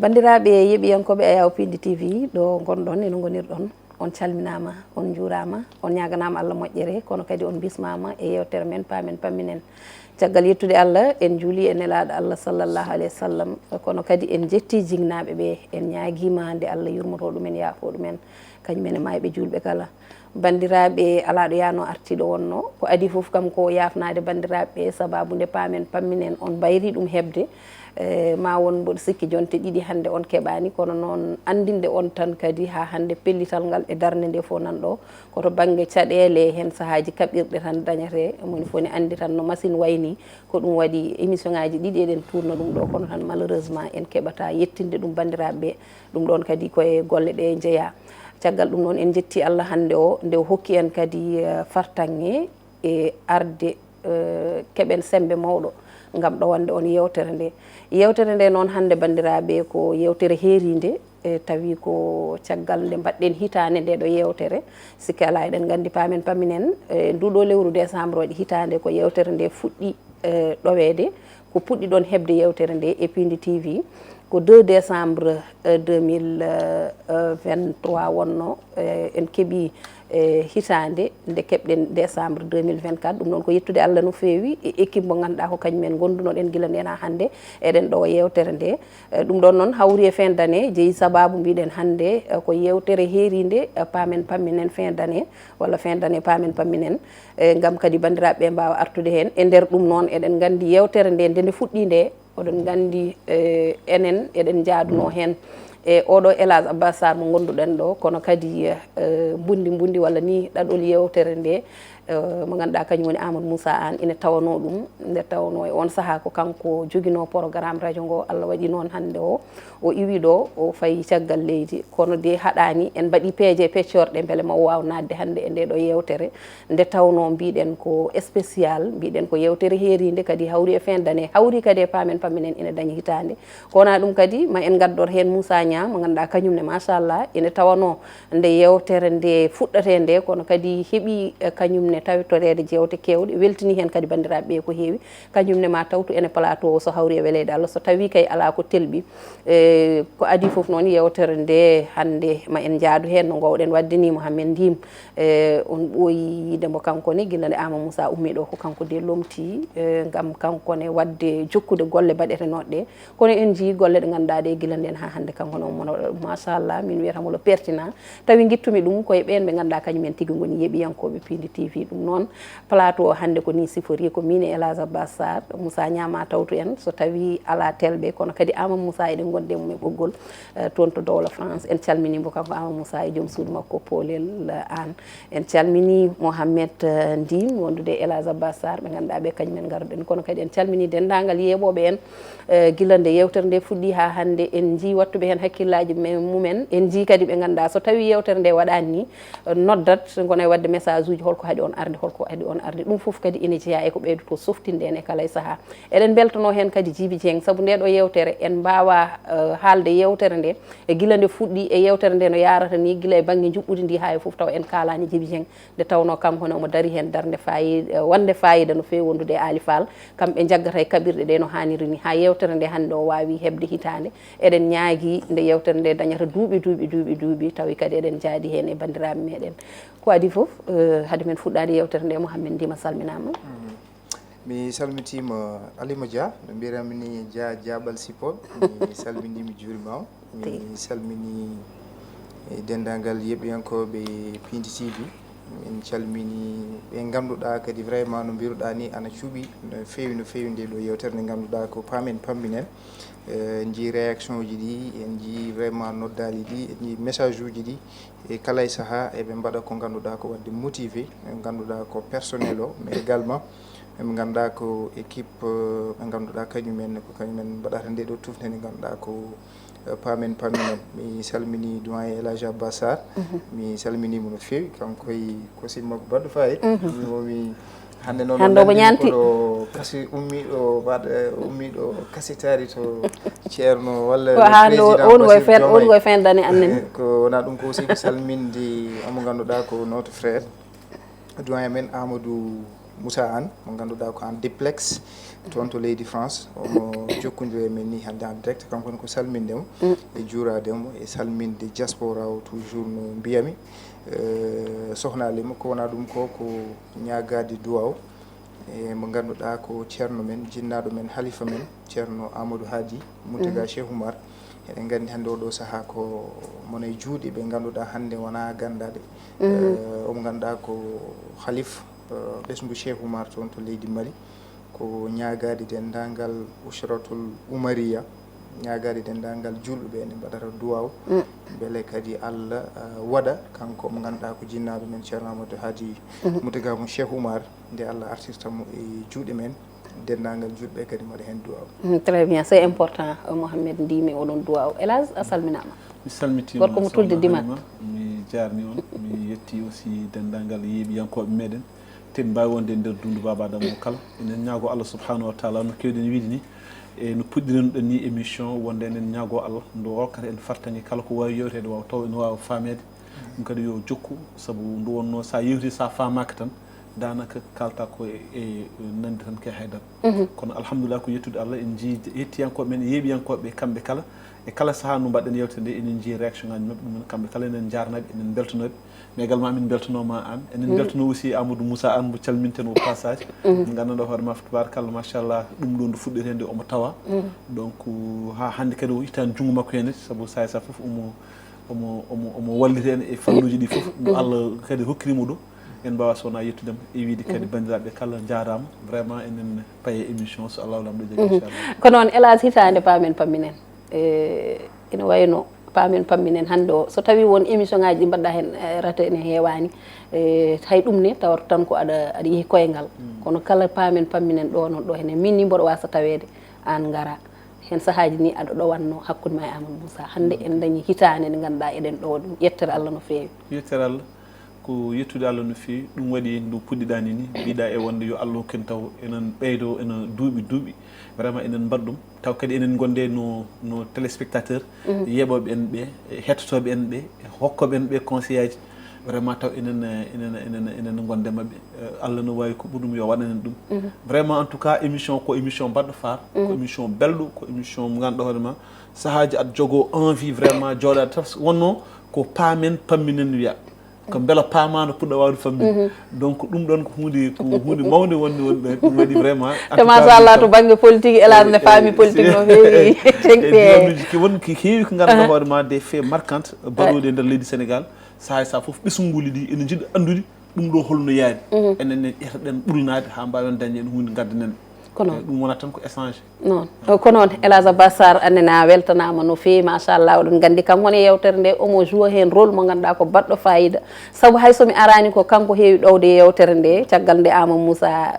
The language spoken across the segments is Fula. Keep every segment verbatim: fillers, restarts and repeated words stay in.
Banndiraaɓe yeɓiyankooɓe Ayaw Pindi T V, ɗo ngonɗon e no ngonirɗon, on calminaama, on njuuraama, on ñaaganaama Allah moƴƴere, kono kadi on bismaama e yeewtere men Paamen Pamminen. Caggal yettude Allah, en njuuli e Nelaaɗo Allah sallallahu alayhi wa sallam, kono kadi en njetti jinnaaɓe ɓe, en ñaagiima nde Allah yurmotoo ɗumen, yaafoo ɗumen, kañum en e maayɓe juulɓe kala. Banndiraaɓe, alaa ɗo yaanoo artiiɗo wonnoo. Ko adii fof kam ko yaafnaade banndiraaɓe, sabaabu nde Paamen Pamminen on mbayrii ɗum heɓde. E, ma won mboɗo sikki jonte ɗiɗi hannde on keɓaani, kono noon anndinde on tan kadi haa hannde pellital ngal e darnde nde fof nan ɗo. Ko to bannge caɗeele heen sahaaji kaɓirɗe tan dañetee, moni fof ne anndi tan no machine waynii. Ko ɗum waɗi émission ngaaji ɗiɗi eɗen tuurna ɗum ɗo, kono tan malheureusement en keɓataa yettinde ɗum banndiraaɓe ɓe. Ɗum ɗoon kadi ko e golle ɗe njeyaa. Caggal ɗum noon en njetti Allah hannde o, nde o hokki en kadi, eh, fartaŋŋe e arde, eh, keɓen semmbe mawɗo ngam ɗowande on yeewtere nde. Yeewtere nde noon hannde banndiraaɓe ko yeewtere heeriinde, e tawi ko caggal nde mbaɗɗen hitaande nde ɗo yeewtere. Sikke alaa eɗen nganndi Paamen Pamminen, e nduɗo lewru décembre waɗi hitaande ko yeewtere nde fuɗɗi, e, ɗoweede. Ko puɗɗi ɗoon heɓde yeewtere nde e Pindi T V. Ko deux décembre, e, deux mille vingt-trois wonnoo, e, en keɓi, e, hitaande nde keɓɗen décembre deux mille vingt-quatre. Ɗum noon ko yettude Allah no feewi e équipe mo ngannduɗaa ko kañum en ngondunoɗen gila ndeen haa hannde eɗen ɗo yeewtere nde. E, ɗum ɗoon noon hawri e fin d'année, jeyi sabaabu mbiɗen hannde, e, ko yeewtere heeriinde, e, Paamen Pamminen fin d'année, walla fin d'année Paamen Pamminen. E, ngam kadi banndiraaɓe ɓe mbaawa artude heen. E nder ɗum noon eɗen nganndi yeewtere nde, nde nde fuɗɗii nde, oɗon nganndi, e, enen eɗen njaadunoo heen e oɗo El Hadj Abbas Sarr mo ngonduɗen ɗo, kono kadi, e, mbundi mbundi walla ni ɗaɗol yeewtere nde, e, mo ngannduɗaa kañum woni Amadou Moussa Anne, ina tawanoo ɗum, nde tawnoo e oon sahaa ko kanko joginoo programme radio ngo. Allah waɗi noon hannde o, o iwi ɗo, o fayi caggal leydi, kono de haɗaani, en mbaɗi peeje peccorɗe mbele ma o waaw naatde hannde e nde ɗo yeewtere, nde tawnoo mbiɗen ko spécial, mbiɗen ko yeewtere heeriinde, kadi hawri e fin d'année, hawri kadi e Paamen Pamminen ina dañi hitaande. Ko wonaa ɗum kadi, ma en ngaddor heen Moussa Niang, mo ngannduɗaa kañum ne, machallah, ina tawanoo nde yeewtere nde fuɗɗatee nde, kono kadi heɓi, eh, kañum ne tawtoreede jeewte keewɗe, weltini heen kadi banndiraaɓe ɓe ko heewi. Kañum ne ma tawtu ene plateau o so hawri e weleede Allah, so tawii kay alaa ko telɓi. Eh, ko adii fof noon, yeewtere nde hannde ma en njaadu heen no ngoowɗen waɗde ni, Mouhamed Ndim. Eh, on ɓooyi yiide mbo kanko ne, gila nde Ama Moussa ummi ɗo, ko kanko de lomti, eh, ngam kanko ne waɗde jokkude golle mbaɗetenooɗe ɗe. Kono en njii golle ɗe ngannduɗaa ɗe gila ndeen haa hannde kanko ne omo waɗa ɗum. Machallah, min wiyata mo le pertinent. Tawi ngittumi ɗum ko e ɓeen ɓe ngannduɗaa kañum en tigi ngoni yeɓiyankooɓe Pindi T V. Ɗum noon, plateau o hannde ko nii sifori, ko miin e El Hadj Abbas Sarr, Moussa Niang ma tawtu en, so tawii alaa telɓe, kono kadi Ama Moussa eɗen ngondi e mum e ɓoggol, eh, toon to Dowla France. En calminii mbo kanko Ama Moussa e joom suudu makko Poolel, eh, Aan. En calminii Mohamed, eh, Ndim, wondude e El Hadj Abbas Sarr, ɓe ngannduɗaa ɓe kañum en ngaruɗen. Kono kadi en calminii denndaangal yeeɓooɓe en, eh, gila nde yeewtere nde fuɗɗii haa hannde. En njii waɗtuɓe heen hakkillaaji me-, mumen. En njii kadi ɓe ngannduɗaa so tawii yeewtere nde waɗaani ni, eh, noddat, ngona e waɗde message uji, holko haɗi on arde, holko haɗi on arde. Ɗum fof kadi ene jeyaa e ko ɓeydotoo softinde en e kala e sahaa. Eɗen mbeltanoo heen kadi Jibi Dieng, sabu nde ɗo yeewtere en mbaawaa, eh, haalde yeewtere nde, e gila nde fuɗɗii e yeewtere nde no yaarata ni, gila e bannge njuɓɓudi ndi haa e fof, tawa en kaalaani Jibi Dieng. Nde tawnoo kanko ne omo dari heen darnde faayi-, eh, wonde faayiida no feewi wondude e Aali Faal. Kamɓe njaggata e kaɓirɗe ɗe no haaniri ni, haa yeewtere nde hannde o waawi heɓde hitaande. Eɗen ñaagii nde yeewtere nde dañata duuɓi, duuɓi, duuɓi, duuɓi, tawi kadi eɗen njaadi heen e banndiraaɓe meɗen. Ko adii fof, eh, hade men fuɗɗaade yeewtere nde, Mohamed Ndim, a salminaama. Mm. Mi salmitiima Alima Dia, no mbiyatmi ni Dia Diabal Sipol. Mi salminii, mi juuriima. Mi salminii, eh, denndaangal yeɓiyankooɓe Pindi T V. En calminii ɓe ngannduɗaa kadi vraiment no mbiruɗaa ni ana cuɓi no feewi, no feewi nde ɗo yeewtere nde ngannduɗaa ko Paamen Pamminen. Eh, en njii réaction uji ɗi, en njii vraiment noddaali ɗi, en njii message uji ɗi. E kala e sahaa eɓe mbaɗa ko ngannduɗaa ko waɗde motivé, ɓe ngannduɗaa ko personnel o, mais également ɓe ngannduɗaa ko équipe, eh, ɓe ngannduɗaa kañum en, ko kañum en mbaɗata nde ɗo tufnde nde ngannduɗaa ko, eh, Paamen Pamminen. Mi salminii doyen El Hadj Abbas Sarr. Mhm. Mi salminii mo no feewi, kanko e ko sinno makko baɗɗo fayida. Mhm. Mo mi hannde noon hannde omo ñaanti. Koɗo kasi ummiiɗo waɗ-, eh, ummiiɗo kasitaari to Ceerno walla ko le hannde o, président on koye Bachir fen-, on Diomaye. Koye fin d'année annen. Eh, ko wonaa ɗum ko aussi ko salminde omo ngannduɗaa ko notre frère, doyen men Amadou Moussa Anne, mo ngannduɗaa ko en duplex toon to leydi France. Omo jokkondiri e men ni hannde en direct. Kanko ne ko salminde mo e juuraade mo e salminde diaspora o toujours no mbiyami. Eh, sohnaali mo ko wonaa ɗum ko, ko ñaagaade duwaaw e mo ngannduɗaa ko ceerno men, jinnaaɗo men, halifa men, ceerno Amadou Hadi Moutaga Cheikh Oumar. Eɗen nganndi hannde oɗo sahaa ko mone juuɗe ɓe ngannduɗaa hannde wonaa ganndaaɗe. Eh, omo ngannduɗaa ko halif, eh, ɓesngu Cheikh Oumar toon to leydi Mali. Ko ñaagaade denndaangal Usratul Umariya, ñaagaade denndaangal juulɓe ɓe ene mbaɗata duwaaw. Mbele kadi Allah, eh, waɗa kanko mo ngannduɗaa ko jinnaaɗo men ceerno Amadou Hadi Moutaga mo Cheikh Oumar, nde Allah artirta mo e juuɗe men, denndaangal juulɓe kadi mbaɗa heen duwaaw. Mm, très bien, c'est important, euh, Mohamed, ndimi oɗon duwaaw. Elage, a salminaama. Mi salmitiima, gorko mo tulde dimat. Mi jaarni on, mi yetti aussi denndaangal yeeɓiyankooɓe meɗen. Te mbaawi wonde e nder dundu Baaba Adama o kala. Enen ñaago Allah subhanahu wa taala no keewɗen wiide ni, e no puɗɗiren ɗon ni émission, wonde enen ñaago Allah nde o hokkata en fartaŋŋe kala ko waawi yewteede waaw taw ene waawa faameede. Ɗum kadi yo jokku, sabu ndu wonno sa yewti sa faamaaka tan, daanaka kalta ko e, e nande tan ke haydara. Kono alhamdulillah ko yettude Allah, en njii hettiyankooɓe men e yeeɓiyankooɓe kamɓe kala, e kala sahaa no mbaɗɗen yewtere nde, enen njii réaction ngaji maɓɓe, ɗum en kamɓe kala enen njaarnaɓe, enen beltanoɓe. Mais également min beltanooma aan, enen beltano aussi Amadou Moussa Anne mo calminten au passage. Min nganndanɗo hoore ma tabarakallah machallah, ɗum ɗo nde fuɗɗete nde omo tawa. Donc ha hannde kadi o ittani junngo makko heen, sabu saay sa fof omo omo omo omo wallita en e fannuuji ɗi fof no Allah kadi hokkiri mo ɗo. En mbawa sowona yettude mo e wiide kadi banndiraaɓe kala njaaraama, vraiment enen paye émission so Allah lamɗo jaɓi inchallah. Ko noon, Elage, hitaande paamen pamminen. E, ina wayno paamen pamminen hannde o, so tawi won émission ngaji ɗi mbaɗɗa heen, e, rate ene heewani. E, hay ɗum ne tawata tan ko aɗa aɗa yehi koyngal. Kono kala paamen pamminen ɗo noon ɗo hene min ni mboɗo wasa taweede aan ngara. Heen sahaaji ni aɗa ɗowanno hakkunde ma e Amadou Moussa. Hannde en dañi hitaande nde ngannduɗaa eɗen ɗowa ɗum. Yettere Allah no feewi. Yettere Allah, ko yettude Allah no feewi. Ɗum waɗi ndu puɗɗiɗaa ni, ni mbiɗa e wonde yo Allah hokku en taw enen ɓeydo ena duuɓi duuɓi. Vraiment enen mbaɗ ɗum. Taw kadi enen gonde no, no téléspectateur, yeɓoɓe en ɓe, e hettotooɓe en ɓe, e hokkooɓe en ɓe conseil aji. Vraiment taw enen, enen, enen, enen gonde maɓɓe. Eh, Allah no waawi ko ɓuri ɗum yo waɗan en ɗum. Vraiment en tout cas émission ko émission mbaɗɗo faar, ko émission belɗo, ko émission mo ngannduɗaa hoore ma sahaaji aɗa jogo envie vraiment jooɗaade tan wonno ko paamen pamminen wiya. Ko mbela paama no puɗɗa waawde famɗude. Donc ɗum ɗon ko huunde, ko huunde mawnde wonde wonde ɗum waɗi vraiment. Te machallah to bangge politique, Elage ne faami politique no feewi. Ceŋ e diwanuuji ki won ki heewi ko ngannduɗaa hoore ma des faits marquants baɗooɗi e nder leydi Sénégal. Sahaa e sahaa fof ɓesnguuli ɗi ene njiɗi anndude ɗum ɗo holno yaari. Enen ne ƴettoɗen ɓulnaade haa mbaawen dañde en huunde ngaddanen. Ko noon. Eh, ɗum wonata tan ko échange. Noon. Ko noon, Elage Abbas Sarr, annene a weltanaama no feewi, machallah, oɗon nganndi kanko ne yewtere nde omo joue heen rôle mo ngannduɗaa ko baɗɗo fayida. Sabu hay so mi araani ko kanko heewi ɗowde e yewtere nde, caggal nde Amadou Moussa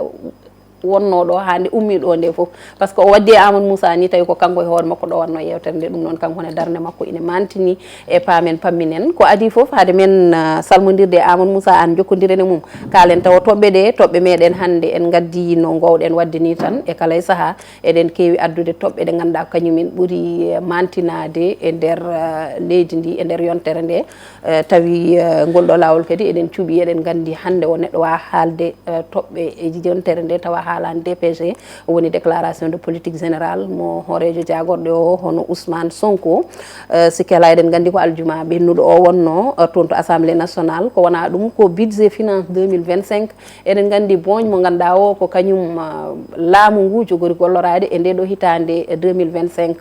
wonnoo ɗo haa nde ummii ɗo nde fof. Par ce que o waddi e Amadou Moussa ni tawi ko kanko e hoore makko ɗowatno yewtere nde, ɗum noon kanko ne darnde makko ine mantini e paamen pamminen. Ko adii fof, hade men, ah, salmondirde e Amadou Moussa, aan jokkondiren e mum, kaalen tawa toɓɓe ɗe, toɓɓe meɗen hannde en ngaddi no ngoowɗen waɗde ni tan, e kala e sahaa eɗen keewi addude toɓɓe ɗe ngannduɗaa kañumen ɓuri, eh, mantinaade e nder, eh, leydi ndi, e nder yontere nde. Eh, tawi, eh, ngol ɗo laawol kadi eɗen cuɓi, eɗen nganndi hannde o neɗɗo waawa haalde, eh, toɓɓe e yontere nde tawa haalaani D P G, woni déclaration de politique générale mo hooreejo jaagorɗe o, hono Ousmane Sonko. Eh, sikke alaa eɗen nganndi ko aljuma ɓennuɗo o wonno, eh, toon to Assemblée nationale. Ko wonaa ɗum ko budget finance deux mille vingt-cinq. Eɗen nganndi booñ mo ngannduɗaa o ko kañum, ah, laamu ngu jogori golloraade e nde ɗo hitaande, eh, deux mille vingt-cinq.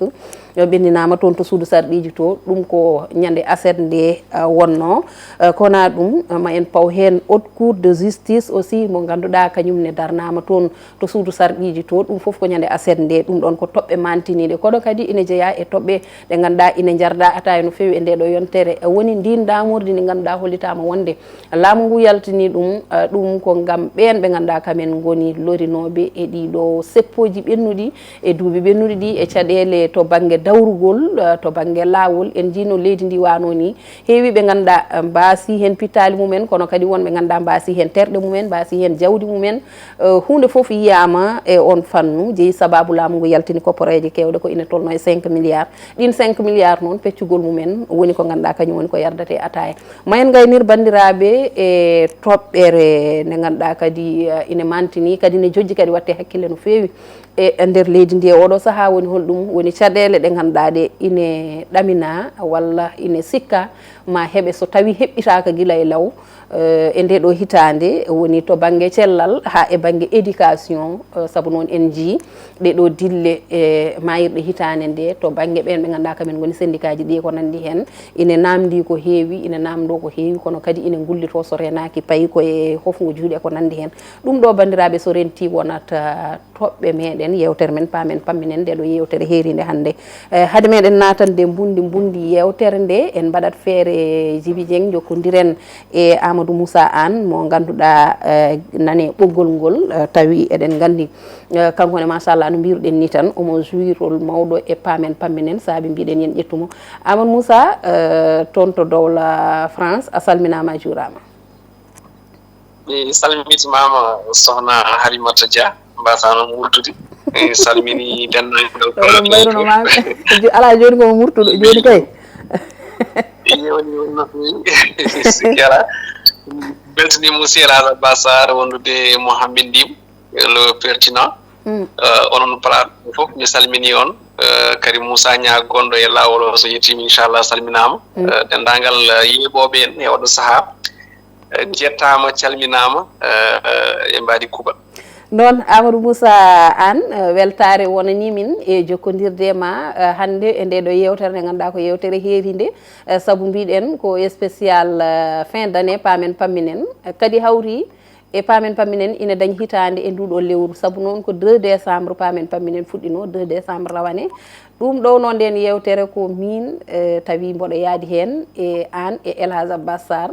Yo ɓenninaama toon to suudu sarɗiiji to, ɗum ko ñande aset nde, ah, wonno. Ah, ko wonaa ɗum, ah, ma en paw heen Haute Cour de justice aussi mo ngannduɗaa kañum ne darnaama toon to suudu sarɗiiji to, ɗum fof ko ñande aset nde, ɗum ɗon ko toɓɓe mantiniiɗe. Koɗo kadi ina jeyaa e toɓɓe ɗe ngannduɗaa ina njarda ataaya no feewi e nde ɗo yontere. Eh, woni ndiin daamordi ndi ngannduɗaa hollitaama wonde laamu ngu yaltini ɗum, eh, ɗum ko ngam ɓeen ɓe ngannduɗaa kamen ngoni lorinooɓe e ɗii ɗo seppooji ɓennuɗi, e duuɓi ɓennuɗi ɗi, e caɗeele to bannge dawrugol, eh, to bannge laawol. En njiino leydi ndi waano ni, heewi ɓe ngannduɗaa, eh, mbaasi heen pittaali mumen, kono kadi won ɓe ngannduɗaa mbaasi heen terɗe mumen, mbaasi heen jawdi mumen. Eh, huunde fof yiyaama e on fannu, jeyi sababu laamu ngu yaltini kopporeeje keewɗe ko ina tolno e cinq milliards. Ɗin cinq milliards noon, peccugol mumen woni ko ngannduɗaa kañum woni ko yardata e ataaya. Ma en ngaynir banndiraaɓe e toɓɓere nde ngannduɗaa kadi, eh, ine mantini, kadi ne jojji kadi waɗte hakkille no feewi e nder leydi ndi. E oɗo sahaa woni hol ɗum woni caɗeele ɗe ngannduɗaa ɗe ine ɗamina walla ine sikka ma heɓe so tawi heɓɓitaaka gila e law, eh, e nde ɗo hitaande, woni to bannge cellal haa e bannge éducation, eh, sabu noon en njii ɗe ɗo dille e maayirɗe hitaande nde to bannge ɓeen ɓe ngannduɗaa kamen ngoni syndicat ji ɗi ko nanndi heen, ine naamndi ko heewi, ine naamndo ko heewi, kono kadi ine ngullitoo so renaaki payi ko e hofngo juuɗe ko nanndi heen. Ɗum ɗo, banndiraaɓe, so rentii wonata toɓɓe meɗen, yewtere men Paamen Pamminen, nde ɗo yewtere heerinde hannde. Eh, hade meɗen naatande mbundi mbundi yewtere nde, en mbaɗat feere, Jibi Dieng, jokkondiren e Amadou Moussa Anne mo ngannduɗaa, eh, nane ɓoggol ngol, eh, tawi eɗen nganndi, eh, kanko ne, machallah, no mbiruɗen ni tan, omo jouirol mawɗo e Paamen Pamminen, saabi mbiɗen yen ƴettumo. Amadou Moussa, eh, toon to dowla France, a salminaama, a juuraama. Mi salmitimaama, sohna Halimata Dia, mbasa noon wurtude. Mi salmini denndaangal Ɗo ɗo mbayruno ma. Ala, jooni ko murtuɗo jooni kay. Yewni won no feewi. Sikki ala. Beltani Moussa El Hadj Abbas Sarr wondude Mohamed Ndim, le pertinent. Eh, onon plateau fof mi salmini on. Eh, kadi Moussa Niang gonɗo e laawol o, so yettiima inchallah salminaama. Eh, denndaangal, eh, yeeɓooɓe en e oɗo sahaa. Eh, jettaama, calminaama, eh, eh, e mbaadi kuuɓal. Noon, Amadou Moussa Anne, eh, weltaare wonanii min e jokkondirde e ma, eh, hannde e nde ɗo yewtere nde ngannduɗaa ko yewtere heerinde, eh, sabu mbiɗen ko spécial, eh, fin d'année Paamen Pamminen, eh, kadi hawri e Paamen Pamminen ina dañi hitaande e nduɗo lewru, sabu noon ko deux décembre Paamen Pamminen fuɗɗino, deux décembre rawane. Ɗum ɗo noon, nden yewtere ko min, eh, tawi mboɗo yaadi heen e aan e El Hadj Abbas Sarr.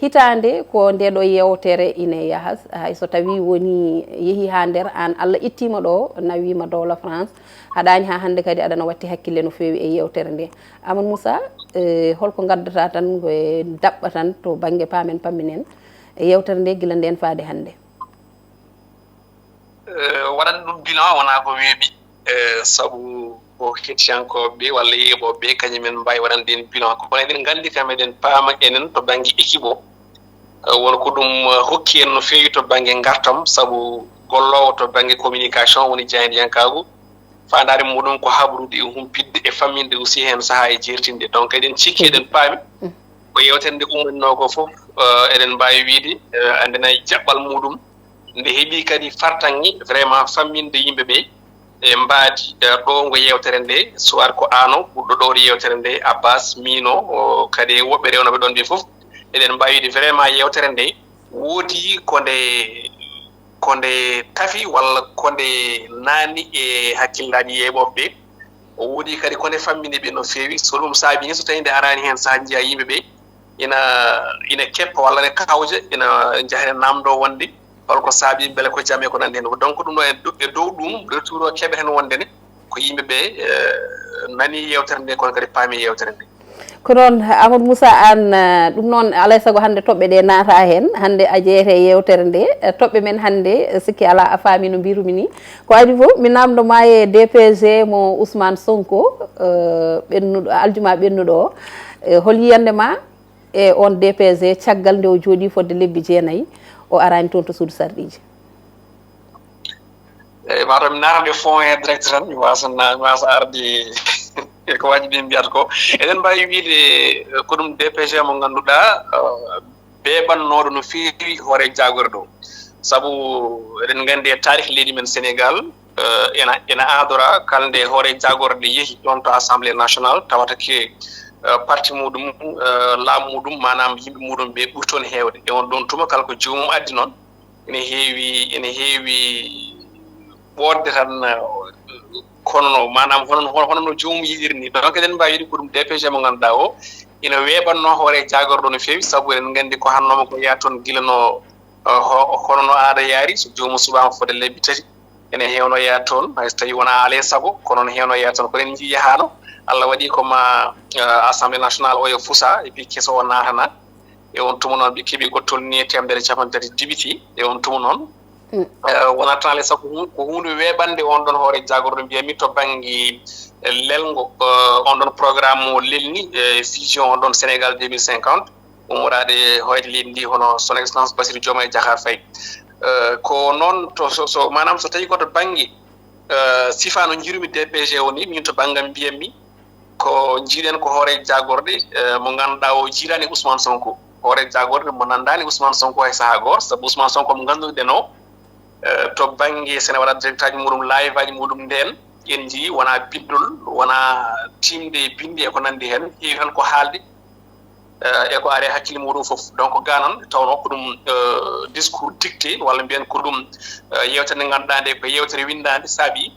Hitaande ko nde ɗo yewtere ine yaha, hay so tawi woni yehi haa nder, aan Allah ittiima ɗo, nawiima dowla France, haɗaani haa hannde kadi aɗana watti hakkille no feewi e yewtere nde. Amadou Moussa, eh, holko ngaddata tan ko e daɓɓa tan to bannge Paamen Pamminen e yewtere nde gila nden faade hannde? Eh, waɗande ɗum bilan wonaa ko weeɓi, eh, sabu ko hettiyankooɓe walla yeeɓooɓe kañum en mbaawi waɗande en bilan. Kono eɗen nganndi kam, eɗen paama enen to bannge équipe o, eh, won ko ɗum, eh, hokki en no feewi to bannge ngartam, sabu golloowo to bannge communication woni jaayndiyankaagu, faandaare muɗum ko habrude e humpitde e famminde aussi heen sahaa e jeertinde. Donc eɗen cikki, eɗen paami ko yewtere nde ummanno ko fof, eh, eɗen mbaawi wiyde, eh, anndena e jaɓɓal muɗum, nde heɓi kadi fartaŋŋe vraiment famminde yimɓe ɓe e mbaadi, eh, ɗo ngo yewtere nde, soit ko aan o ɓurɗo ɗowde yewtere nde, Abbas, miin o, o, kadi e woɓɓe rewnooɓe ɗoon ɓe fof, eɗen mbaawi wiyde vraiment yewtere nde woodi ko nde, ko nde tafi walla ko nde naatni e hakkillaaji yeeɓooɓe ɓe. O woodi kadi ko nde fammini ɓe no feewi. So ɗum saabii ni, so tawii nde araani heen, sahaa njiyaa yimɓe ɓe ina, ina keppa walla ne kawja, ina njaha ina naamndoo wonde holko saabii, mbele ko jam e ko nanndi heen. Donc ɗum ɗo e do-, e dow ɗum, retour o keɓeten wonde ne ko yimɓe ɓe, eh, nanii yewtere nde, kono kadi paami yewtere nde. Ko noon, Amadou Moussa Anne, eh, ɗum noon, alaa e sago hannde toɓɓe ɗe naata heen. Hannde a jeeyete e yewtere nde. Eh, toɓɓe men hannde, eh, sikki alaa a faami no mbirumi ni. Ko adii fof, mi naamndo ma e D P G mo Ousmane Sonko, eh, ɓennuɗo, aljuma ɓennuɗo o. Eh, hol yiyannde ma e on D P G caggal nde o jooɗii fodde lebbi jeenayi, o araani toon to suudu sarɗiiji? Eyi, mataw mi naata e fond e direct tan, mi waasa na-, mi waasa arde e ko waajibi mbiyata ko. Eɗen mbaawi wiyde, eh, ko ɗum D P G mo ngannduɗaa, eh, beeɓannooɗo no feewi hoore jaagorɗe o. Sabu eɗen nganndi e taarih leydi men Senegaal, eh, ena, ena aadora kala nde hoore jaagorɗe yehi ɗoon to Assemblée nationale, tawata ke, eh, parti muɗum, eh, laamu muɗum, maanaam yimɓe muɗum ɓe ɓuri toon heewde. E on ɗoon tuma, kala ko joomum addi noon, ene heewi, ene heewi ɓoodde tan, eh, kono no, maanaam hono, hono, hono no joomum yiɗiri ni. Donc eɗen mbaawi wiyde ko ɗum D P G mo ngannduɗaa o, ina weeɓannoo hoore jaagorɗe o no feewi, sabu eɗen nganndi ko hannooma ko yaha toon gila no, eh, ho-, hono no aada yaari, so joomum suɓaama fodde lebbi tati, ene heewno yaha toon, hay so tawii wonaa alaa e sago, kono no heewno yaha toon. Kono en njii yahaano, Allah waɗi ko ma, eh, Assemblée nationale o e fusa, et puis keso o naatana. E on tuma noon, ɓe keɓi ko tolni e teemedere e cappanɗe tati député. E on tuma noon, wonata tan alay sago ko hunde weeɓande on ɗon hoore jagorɗo mbiyami to bannge lelngo on ɗon programme o lelni e vision on ɗon Sénégal deux mille cinquante, ummoraade hoyde leydi ndi hono son excellence Bassirou Diomaye Diakhar Faye. Ko noon to so maanaam so tawi ko to bannge sifa no njirumi D P G o ni, min to banngam mbiyammi ko njiiɗen ko hoore jagorɗe mo ngannduɗaa o jiiraani Ousmane Sonko, hoore jagorɗe mo nanndaani Ousmane Sonko hay sahaa goor, sabu Ousmane Sonko mo ngannduɗen o to bannge sene waɗa directaaji muɗum, live aji muɗum nden en njii wona biddol, wona timde e bindi e ko nanndi heen, heewi tan ko haalde e ko ari e hakkille muɗum fof. Donc ga noon tawno ko ɗum discours dicté walla mbiyen ko ɗum yewtere nde ngannduɗaa nde ko yewtere winndaande saabi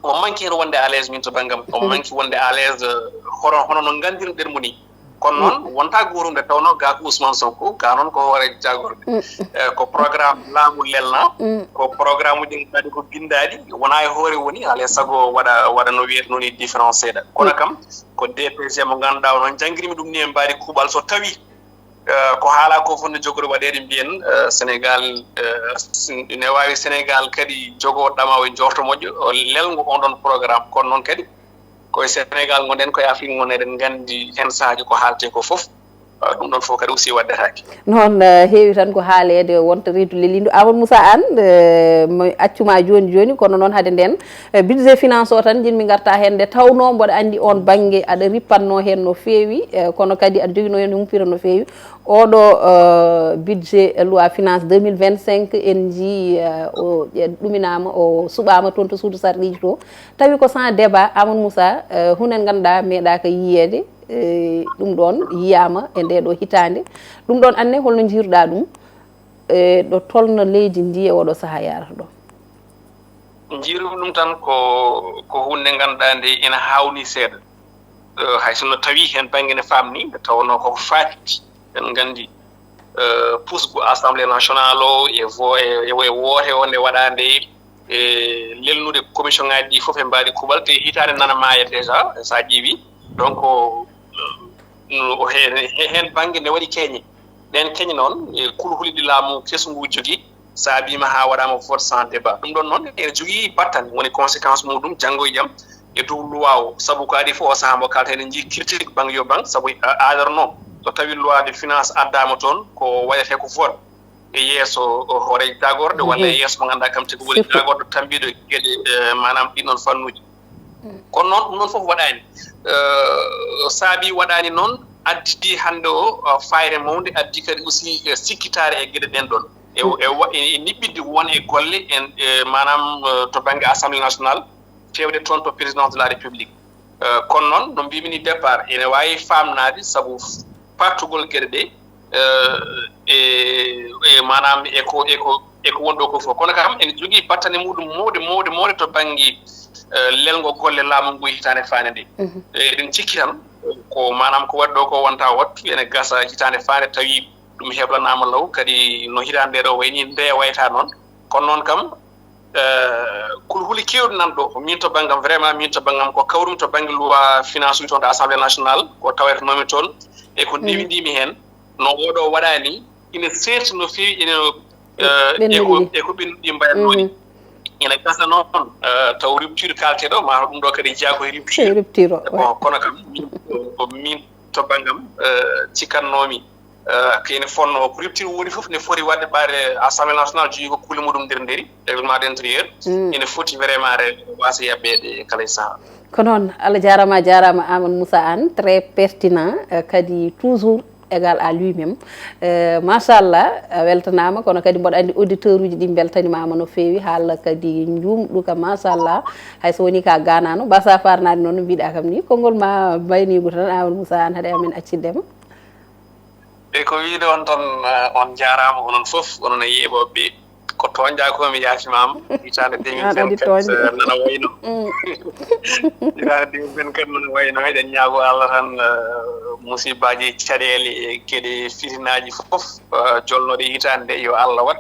o manque heen wonde à l'aise min to banngam, o manque wonde à l'aise hono hono no nganndirɗen mo ni. Kono noon wonta gootum nde tawno ga ko Ousmane Sonko, ga noon ko hoore jagorɗe. Ko programme laamu lelna, ko programme uji kadi ko binndaaɗi, wona e hoore woni alay sago waɗa waɗa no wiyetnoo ni différence seeɗa. Kono kam ko D P G mo ngannduɗaa o noon janngirmi ɗum ni e mbaadi kuuɓal so tawi ko haalaa ko fof no jogori waɗeede mbiyen Sénégal ne waawi Sénégal kadi jogoo ɗama o e joorto moƴƴo lelngo on ɗon programme. Kono noon kadi koye Sénégal ngonɗen, koye Afrique ngon eɗen nganndi heen sahaaji ko haaletee ko fof. Ɗum ɗon fof kadi aussi waɗdetaake. Noon heewi tan ko haaleede wonta reedu lelindu. Amadou Moussa Anne, mi accuma jooni jooni, kono noon hade nden budget finance o tan njiɗmi ngarta heen, nde tawnoo mboɗo anndi oon bannge aɗa rippatnoo heen no feewi, kono kadi aɗa joginoo heen humpito no feewi. Oɗo budget loi finance deux mille vingt-cinq en njii o ɗuminaama, o suɓaama toon to suudu sarɗiiji to, tawi ko sans débat. Amadou Moussa, huunde nde ngannduɗaa meeɗaaka yiyeede. Ɗum ɗoon yiyaama e ndee ɗoo hitaande. Ɗum ɗoon, aan ne, holno njiiruɗaa ɗum e ɗo tolno leydi ndi e oɗo sahaa yaarata ɗo? Njiirumi ɗum tan ko ko huunde nde ngannduɗaa nde ina haawnii seeɗa. Hay so no tawii heen bannge ne faamnii, nde tawnoo koko faati, en nganndi puusgu Assemblée nationale o e vo e woote o nde waɗaa nde, e lelnude commission ngaji ɗi fof e mbaadi kuuɓal, te hitaande nana maaya déjà so a ƴeewi. Donc o heen heen bannge ne waɗi keeñe. Ɗeen keeñe noon e kulhuliɗi laamu kesu ngu jogii saabiima haa waɗaama vote sans débat. Ɗum ɗoon noon ene jogii battane woni conséquence muɗum janngo e jam e dow loi o, sabu ko adii fof o sahaa mbo kalta eɗen njii critique bang yo bang, sabu adarno so tawi loi de finance addaama toon ko waɗetee ko vote e yeeso hooreejo jagorɗe walla e yeeso mo ngannduɗaa kam tigi woni jagorɗo tambiiɗo geɗe maanaam ɗin ɗon fannuuji. Kono noon ɗum ɗon fof waɗaani, saabi waɗaani noon additi hannde o fayre mawnde, addi kadi aussi sikkitaare e geɗe ɗen ɗon e niɓɓiɗde won e golle en maanaam to bannge Assemblée nationale, fewde toon to présidence de la République. Kono noon no mbimi ni départ ene waawi faamnaade sabu partugol geɗe ɗe e maanaam eko eko eko woni ɗo ko fof, kono kam ene jogii battane muɗum mawɗe mawɗe mawɗe to bannge lelngo golle laamu ngu hitaande faande nde. Eɗen cikki tan ko maanaam ko waɗi ɗo ko wonta wattu ene gasa hitaande faande tawi ɗum heblanaama law, kadi no hitaande nde ɗo wayni nde wayta noon. Kono noon kam kulhuli keewɗi nan ɗo ko min to banngam, vraiment min to banngam ko kawrumi to bannge loi finance uji toon to Assemblée nationale, ko tawetenoomi toon e ko ndewindimi heen no oɗo waɗani ina seerti no feewi ene e ko ɓennuɗi mbayatnoo ni. Ina gasa noon taw rupture kalteɗo ma ɗum ɗo kadi jeyaa koye rupture. Rupture o, bon, kono kam min ko min to banngam cikkatnoomi ko ene fonnoo ko rupture woni fof ne foti waɗde ɓaade Assemblée nationale jogii ko kuule muɗum nder nderi règlement d'intérieur. Ene foti vraiment waasa yaɓɓeede kala e sahaa. Ko noon, Allah jaaraama, a jaaraama Amadou Moussa Anne, très pertinent, kadi toujours égal à lui-même. Machallah, a weltanaama, kono kadi mboɗo anndi auditeur uji ɗi mbeltanimaama no feewi, haala kadi njuumɗuka, machallah. Hay so woni ka ganano basa farnaade noon no mbiɗa kam ni, konngol ma mbayniigu tan Amadou Moussa Anne haade amen acciddema. E ko wiide on tan, on jaaraama onon fof, onon e yeeɓooɓe. Ko tooñɗaa ko mi yaafimaama. Hitaande deux mille vingt-quatre nana wayno. Hitaande deux mille vingt-quatre nana wayno, eɗen ñaago Allah tan musibbaaji, caɗeele e geɗe fitinaaji fof jolnooɗe hitaande nde yo Allah waɗ.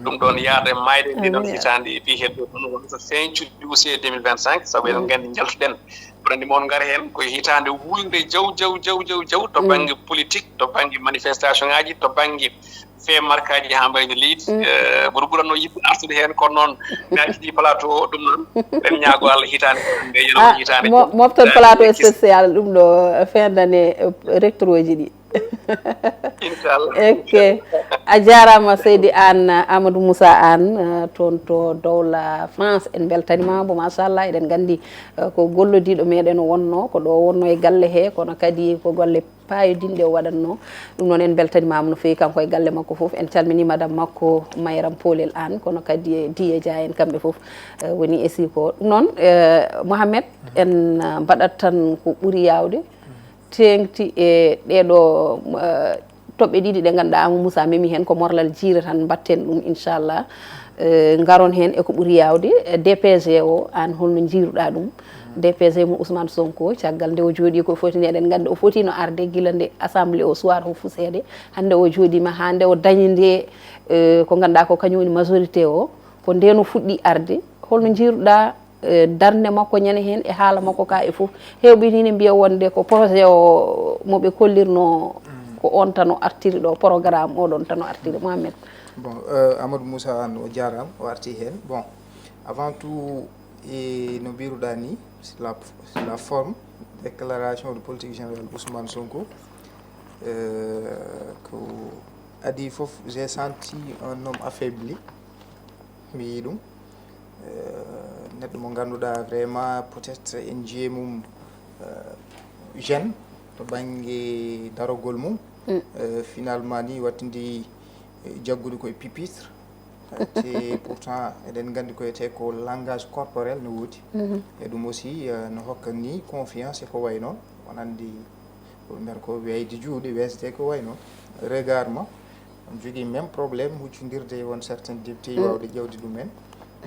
Ɗum ɗoon yaade mayde ndi noon hitaande e ɓi heddo ɗum wonta fin juillet deux mille vingt-cinq, sabu eɗen nganndi njaltuɗen. Wonande moon ngara heen ko hitaande wulnde jaw jaw jaw jaw jaw to bannge politique, to bannge manifestation ngaji, to bannge fee markaaji haa mbaydi leydi. Mboɗo ɓuranno yiɗde artude heen, kono noon mi accidii plateau o, ɗum noon eɗen ñaago Allah hitaande nde yano hitaande. Mofton plateau spécial ɗum ɗo fin d'année, rectoroji ɗi. Inchallah. Ok. A jaaraama seydi Aan, Amadou Moussa Aan, eh, toon to dowla France. En mbeltaniima mo, machallah. Eɗen nganndi, eh, ko gollodiiɗo meɗen o wonno, ko ɗo wonno e galle he, kono kadi ko golle paayodinɗe o waɗatno. Ɗum noon en mbeltaniima mo no feewi, kanko e galle makko fof. En calminii madame makko Mayram Polel Aan, kono kadi e Diye Dia en, kamɓe fof, eh, woni e siko. Ɗum noon, eh, Mohamed, en, eh, mbaɗat tan ko ɓuri yaawde. Teeŋti e ɗeeɗo, eh, toɓɓe ɗiɗi ɗe ngannduɗaa Amadou Moussa memi heen, ko morlal jiire tan mbaɗten ɗum, inchallah. Eh, ngaron heen e ko ɓuri yaawde, eh, D P G o, aan holno njiiruɗaa ɗum? D P G mo Ousmane Sonko, caggal nde o jooɗii ko foti nde, eɗen nganndi o fotiino arde gila nde assemblée o suwaa o fuseede. Hannde o jooɗiima haa nde o dañi nde, eh, ko ngannduɗaa ko kañum woni majorité o, ko ndeen o fuɗɗii arde. Holno njiiruɗaa eh, darnde makko ñande heen e haala makko ka e fof? Heewɓe ni ne mbiya wonde ko projet o mo ɓe kollirno, ko on tan o artiri ɗo, programme o ɗon tan o artiri. Mohamed. Bon, euh, Amadou Moussa Anne o jaaraama, o arti heen. Bon, avant tout, e no mbiruɗaa ni, sur la, sur la forme, déclaration de politique générale Ousmane Sonko, euh, ko adii fof, j'ai senti un homme affaibli. Mi yii ɗum. Euh, neɗɗo mo ngannduɗaa vraiment peut-être en jiyii mum, euh, jeune to bannge darogol mum. Euh, finalement ni wattindi, eh, jaggude koye pupitre. Te pourtant eɗen nganndi ko wiyetee ko langage corporel no woodi. E ɗum aussi, euh, no hokka ni confiance e ko wayi noon. On anndi ko ɓe mbiyata ko weeyde juuɗe, weesde ko wayi noon. Regard ma, on jogii même problème huccondirde e won certains députés, waawde ƴeewde ɗum en.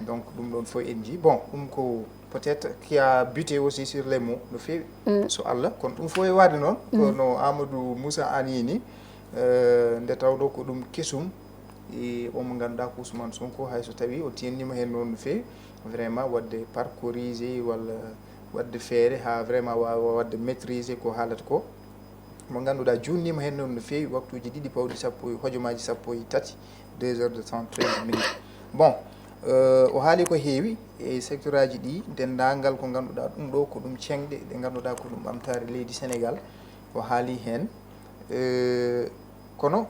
Donc ɗum ɗoon fof en njii. Bon, ɗum ko peut-être qui a buté aussi sur les mots no feewi. So Allah, kono ɗum fof e waɗde noon, kono Amadou Moussa Anne ni, euh, nde tawnoo ko ɗum kesum, e omo ngannduɗaa ko Ousmane Sonko, hay so tawii o tiyanndiima heen noon no feewi, vraiment waɗde parcouriser walla waɗde feere haa vraiment waawa waɗde maîtriser ko haalata ko. Mo ngannduɗaa juutniima heen noon no feewi, waktuuji ɗiɗi pawɗi sappo, hojomaaji sappo e tati, deux heures de temps, treize minutes. Bon, euh, o haali ko heewi e secteur aji ɗi, denndaangal ko ngannduɗaa ɗum ɗo ko ɗum ceŋɗe ɗe ngannduɗaa ko ɗum ɓamtaare leydi Sénégal. O haali heen, euh, kono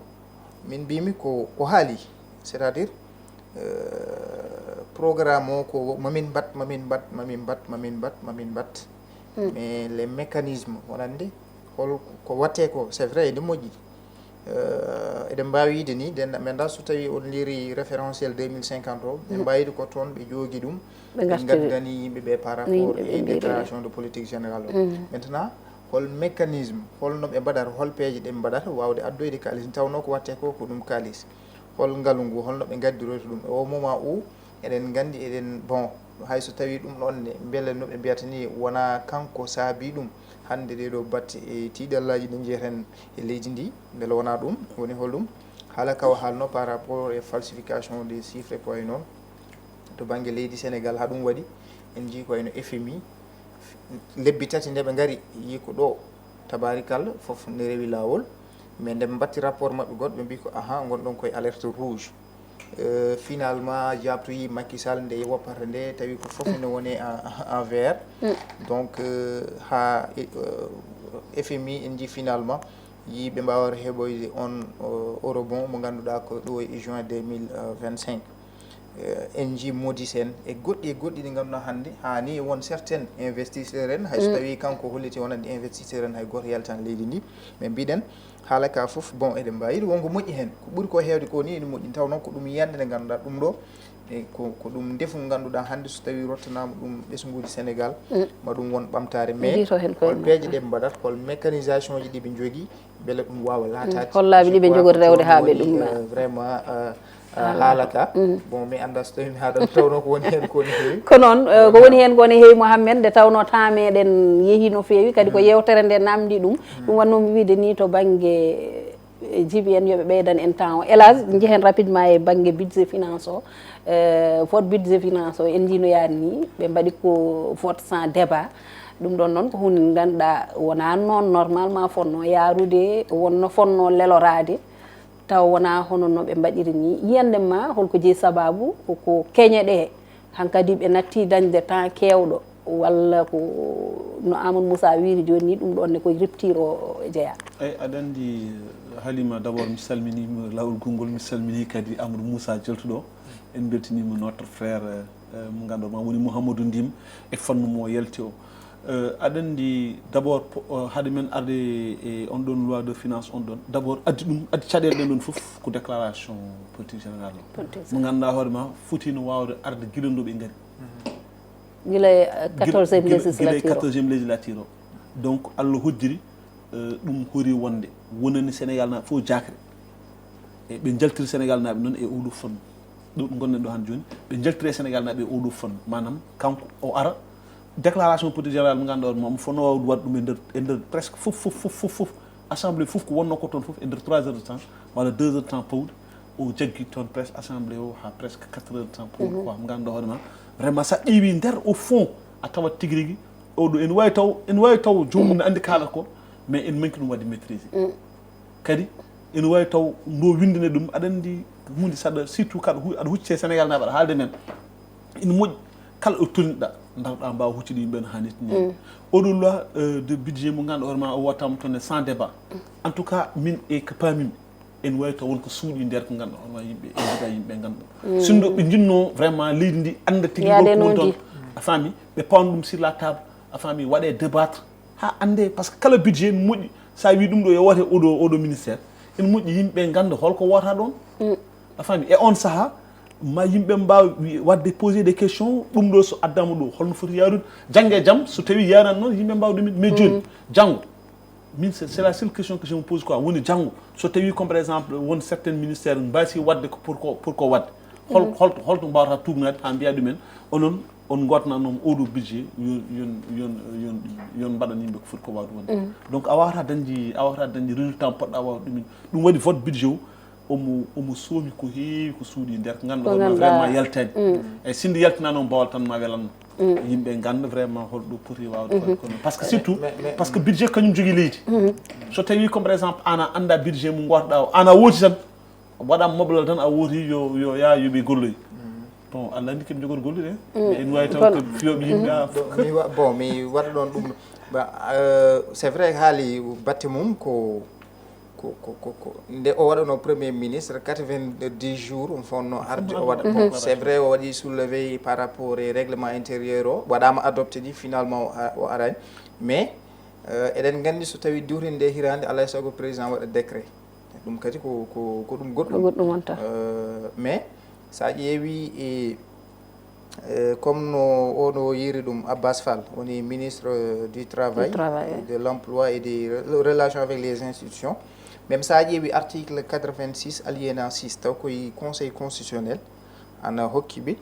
min mbimi ko o haali, c'est-à-dire, euh, programme o ko mamin mbat, mamin mbat, mamin mbat, mamin mbat, mamin mbat. Mais les mécanismes, wonande hol ko watte ko, c'est vrai, ene moƴƴi. Euh, eɗen mbaawi wiide ni, den, mi anndaa so tawi on liiri référentiel deux mille cinquante o, en mbaawi wiide ko toon ɓe joogi ɗum, ɓe ngaddani yimɓe ɓe par rapport e déclaration de politique générale o. Maintenant, hol mécanisme, holno ɓe mbaɗata, hol peeje ɗe ɓe mbaɗata waawde addoyde kaalis, nde tawnoo ko watte ko, ko ɗum kaalis. Hol ngalu ngu, holno ɓe ngaddiroyta ɗum? E o moment où eɗen nganndi, eɗen, bon, hay so tawii ɗum ɗoon ne, mbele no ɓe mbiyata ni, wonaa kanko saabii ɗum. Hannde ɗee ɗoo batte e tiiɗallaaji ɗi njiyeten e leydi ndi, mbele wonaa ɗum? Woni holɗum? Haala ka o haalno par rapport e falsification des chiffres e ko wayi noon. To bannge leydi Sénégal, haa ɗum waɗi, en njii ko wayno F M I, lebbi tati nde ɓe ngari, yii ko ɗo, tabaarikalla, fof ne rewi laawol. Mais nde ɓe mbatti rapport maɓɓe goɗɗo, ɓe mbii ko, aha, ngonɗon koye alerte rouge. Euh, finalement, jaabtoyi Macky Sall nde woppata nde, tawi ko fof ne woni en, en vert. Donc, euh, haa, euh, F M I en njii finalement, yii ɓe mbaawata heɓoyde on, euh, eurobond mo ngannduɗaa ko ɗo e juin deux mille vingt-cinq. Euh, en njii Moody's en e goɗɗi e goɗɗi ɗi ngannduɗaa hannde, haa ni e won certains investisseurs en, hay so tawii kanko holliti wonande investisseur en hay gooto yaltaani leydi ndi. Mais mbiɗen, haala ka fof, bon, eɗen mbaawi yiide won ko moƴƴi heen. Ko ɓuri ko heewde ko ni ene moƴƴi, taw noon ko ɗum yiyannde nde ngannduɗaa ɗum ɗo, e ko, ko ɗum ndefu ngannduɗaa hannde so tawii rottanaama ɗum ɓesnguuji Sénégal, ma ɗum won ɓamtaare. Mais hol peeje ɗe ɓe mbaɗata, hol mécanisation ji ɗi ɓe njogii, mbele ɗum waawa laataade hollaaɓe ɗi ɓe njogori rewde haa ɓe ɗum, euh, vraiment, euh, euh, haala ka. Bon, mi anndaa so tawii mi haaɗat, tawnoo ko woni heen ko ne heewi. Ko noon, euh, ko woni heen ko ne heewi, Mohamed, nde tawnoo temps meɗen yehii no feewi, kadi ko yeewtere nde naamndi ɗum. Ɗum wannoo mi wiide ni to bannge Jibi en, yo ɓe ɓeydan en temps o. Hélas, njehen rapidement e bannge budget finance o. Eh, vote budget finance o, en njino yaani ni, ɓe mbaɗi ko vote sans débat. Ɗum ɗon noon ko hunde nde ngannduɗaa wonaa noon normalement fotnoo yaarude, wonno fotnoo leloraade, taw wonaa hono no ɓe mbaɗiri ni. Yiyannde ma, holko jeyi sababu? Ko, ko keñe ɗe, hankadi ɓe natti dañde temps keewɗo, walla ko no Amadou Moussa wiiri jooni ni, ɗum ɗon ne ko rupture o jeyaa? Eyi, aɗa anndi, Halima, d'abord mi salminiima laawol konngol, mi salminii kadi Amadou Moussa jaltuɗo. En mbeltiniima notre frère, eh, mo ngannduɗaa ma woni Mouhamadou Ndim e fannu mo yalti o. Eh, aɗa anndi d'abord, po-, eh, hade men arde e on ɗon loi de finance on ɗon, d'abord addi ɗum, addi caɗeele ɗen ɗon fof ko déclaration politique générale o. Politique mo ngannduɗaa hoore ma foti no waawde arde gila nde ɓe ngari. Gila e, eh, gila, quatorzième gila, gila e législature o. Quatorzième législature o. Donc, Allah hoddiri, eh, ɗum hori wonde wonani Sénégal naaɓe fof jaakre. E ɓe njaltiri Sénégal naaɓe noon e oɗo fannu. Ɗo gonɗen ɗo hannde jooni, ɓe njaltiri e Sénégal naaɓe e oɗo fannu. Maanaam, kanko o ara, déclaration politique générale mo ngannduɗaa hoore ma, omo fotnoo waawde waɗde ɗum e nder, e nder presque fof, fof, fof, fof, fof. Assemblée fof ko wonnoo ko toon fof, e nder trois heures de temps, walla deux heures de temps pawɗi, o jaggi toon presque assemblée o haa presque quatre heures de temps pawɗi quoi, mo ngannduɗaa hoore ma. Vraiment, so a ƴeewi nder au fond, a tawat tigi rigi, oɗo ene waawi taw, ene waawi taw joomum ne anndi kaalata ko, mais en manque ɗum waɗde maîtriser. Kadi, ene waawi taw ndo winndane ɗum, aɗa anndi huunde saɗa, surtout kaɗa hu-, aɗa hucci e Sénégal naaɓe, aɗa haalde men. Ene moƴƴi, kala ɗo tolniɗa, ndaroɗa mbaawa huccude yimɓe no haanirta ni. Oɗo loi, euh, de budget mo ngannduɗaa hoore ma o waɗtaama toon e sans débat. En tout cas, min e ko paamimi, ene waawi taw won ko suuɗi nder ko ngannduɗaa hoore ma yimɓe, e njiɗa yimɓe ngannduɗaa. Sinno ɓe njinnoo vraiment leydi ndi annda tigi rigi ko woni toon. A faami? Ɓe pawana ɗum sur la table, a faami, waɗe débattre. Haa annde, par ce que kala budget ne moƴƴi, so a wii ɗum ɗo yo woote oɗo, oɗo ministère, ene moƴƴi yimɓe ngannda holko woota ɗon. A faami? E on sahaa, ma yimɓe mbaawa wi-, waɗde poser des questions, ɗum ɗo so addaama ɗo, holno foti yaarude? Janngo e jam, so tawii yaaraani noon, yimɓe mbaawa ɗum. Mais jooni, janngo, min, c'est, c'est la seule question que je me pose quoi. Woni janngo, so tawii comme par exemple, won certains ministères mbaasi waɗde ko pour ko, pour ko waɗde. Hol, holto, holto mbaawata tuugnaade haa mbiya ɗumen, onon, on ngootnanooma oɗo budget, yo, yo, yo, yo, yo mbaɗan yimɓe ko foti ko waawde wonde. Donc, a waawataa dañde, a waawataa dañde résultat mo poɗɗa waawde ɗumen. Ɗum waɗi vote budget o, omo, omo soomi ko heewi ko suuɗi nder, ko ngannduɗaa hoore ma vraiment yaltaani. Eyi, sinno yaltinaano, bawal tan ma welanno. Yimɓe ngannda vraiment holɗo poti waawde waɗde kono. Par ce que surtout, mais, mais, parce que budget kañum jogii leydi. So tawii comme par exemple, aan a anndaa budget mo ngootoɗaa o, aan a wooti tan, waɗaama moblal tan, a wooti yo, yo yaa yo ɓe golloy. Bon, Allah anndi keɓe njogori gollude. Mais ene waawi taw ko fiyooɓe yimɓe a. Bon, mi wa-, bon, mi waɗa ɗon ɗum. Ba, euh, c'est vrai, haali batte mum ko, ko, ko, ko, ko, nde o waɗano premier ministre, quatre-vingt-dix jours, um fonno arde o waɗa. Bon, c'est vrai, o waɗi soulevé par rapport e règlement intérieur o, waɗaama adopté ɗi, finalement o a-, o arani. Mais, euh, eɗen nganndi so tawi diwtinde hiraande, alaa e sago président waɗa décret. Ɗum kadi ko, ko, ko ɗum goɗɗum. Ko goɗɗum wonta. Euh, mais so a ƴeewi e, e, comme no oɗo yiiri ɗum, Abbas Fall, woni ministre, euh, du travail, du travail, oui, de l'emploi et des re-, relations avec les institutions. Même so a ƴeewi article quatre-vingt-six, alinéa six, taw koye Conseil constitutionnel ana hokki ɓe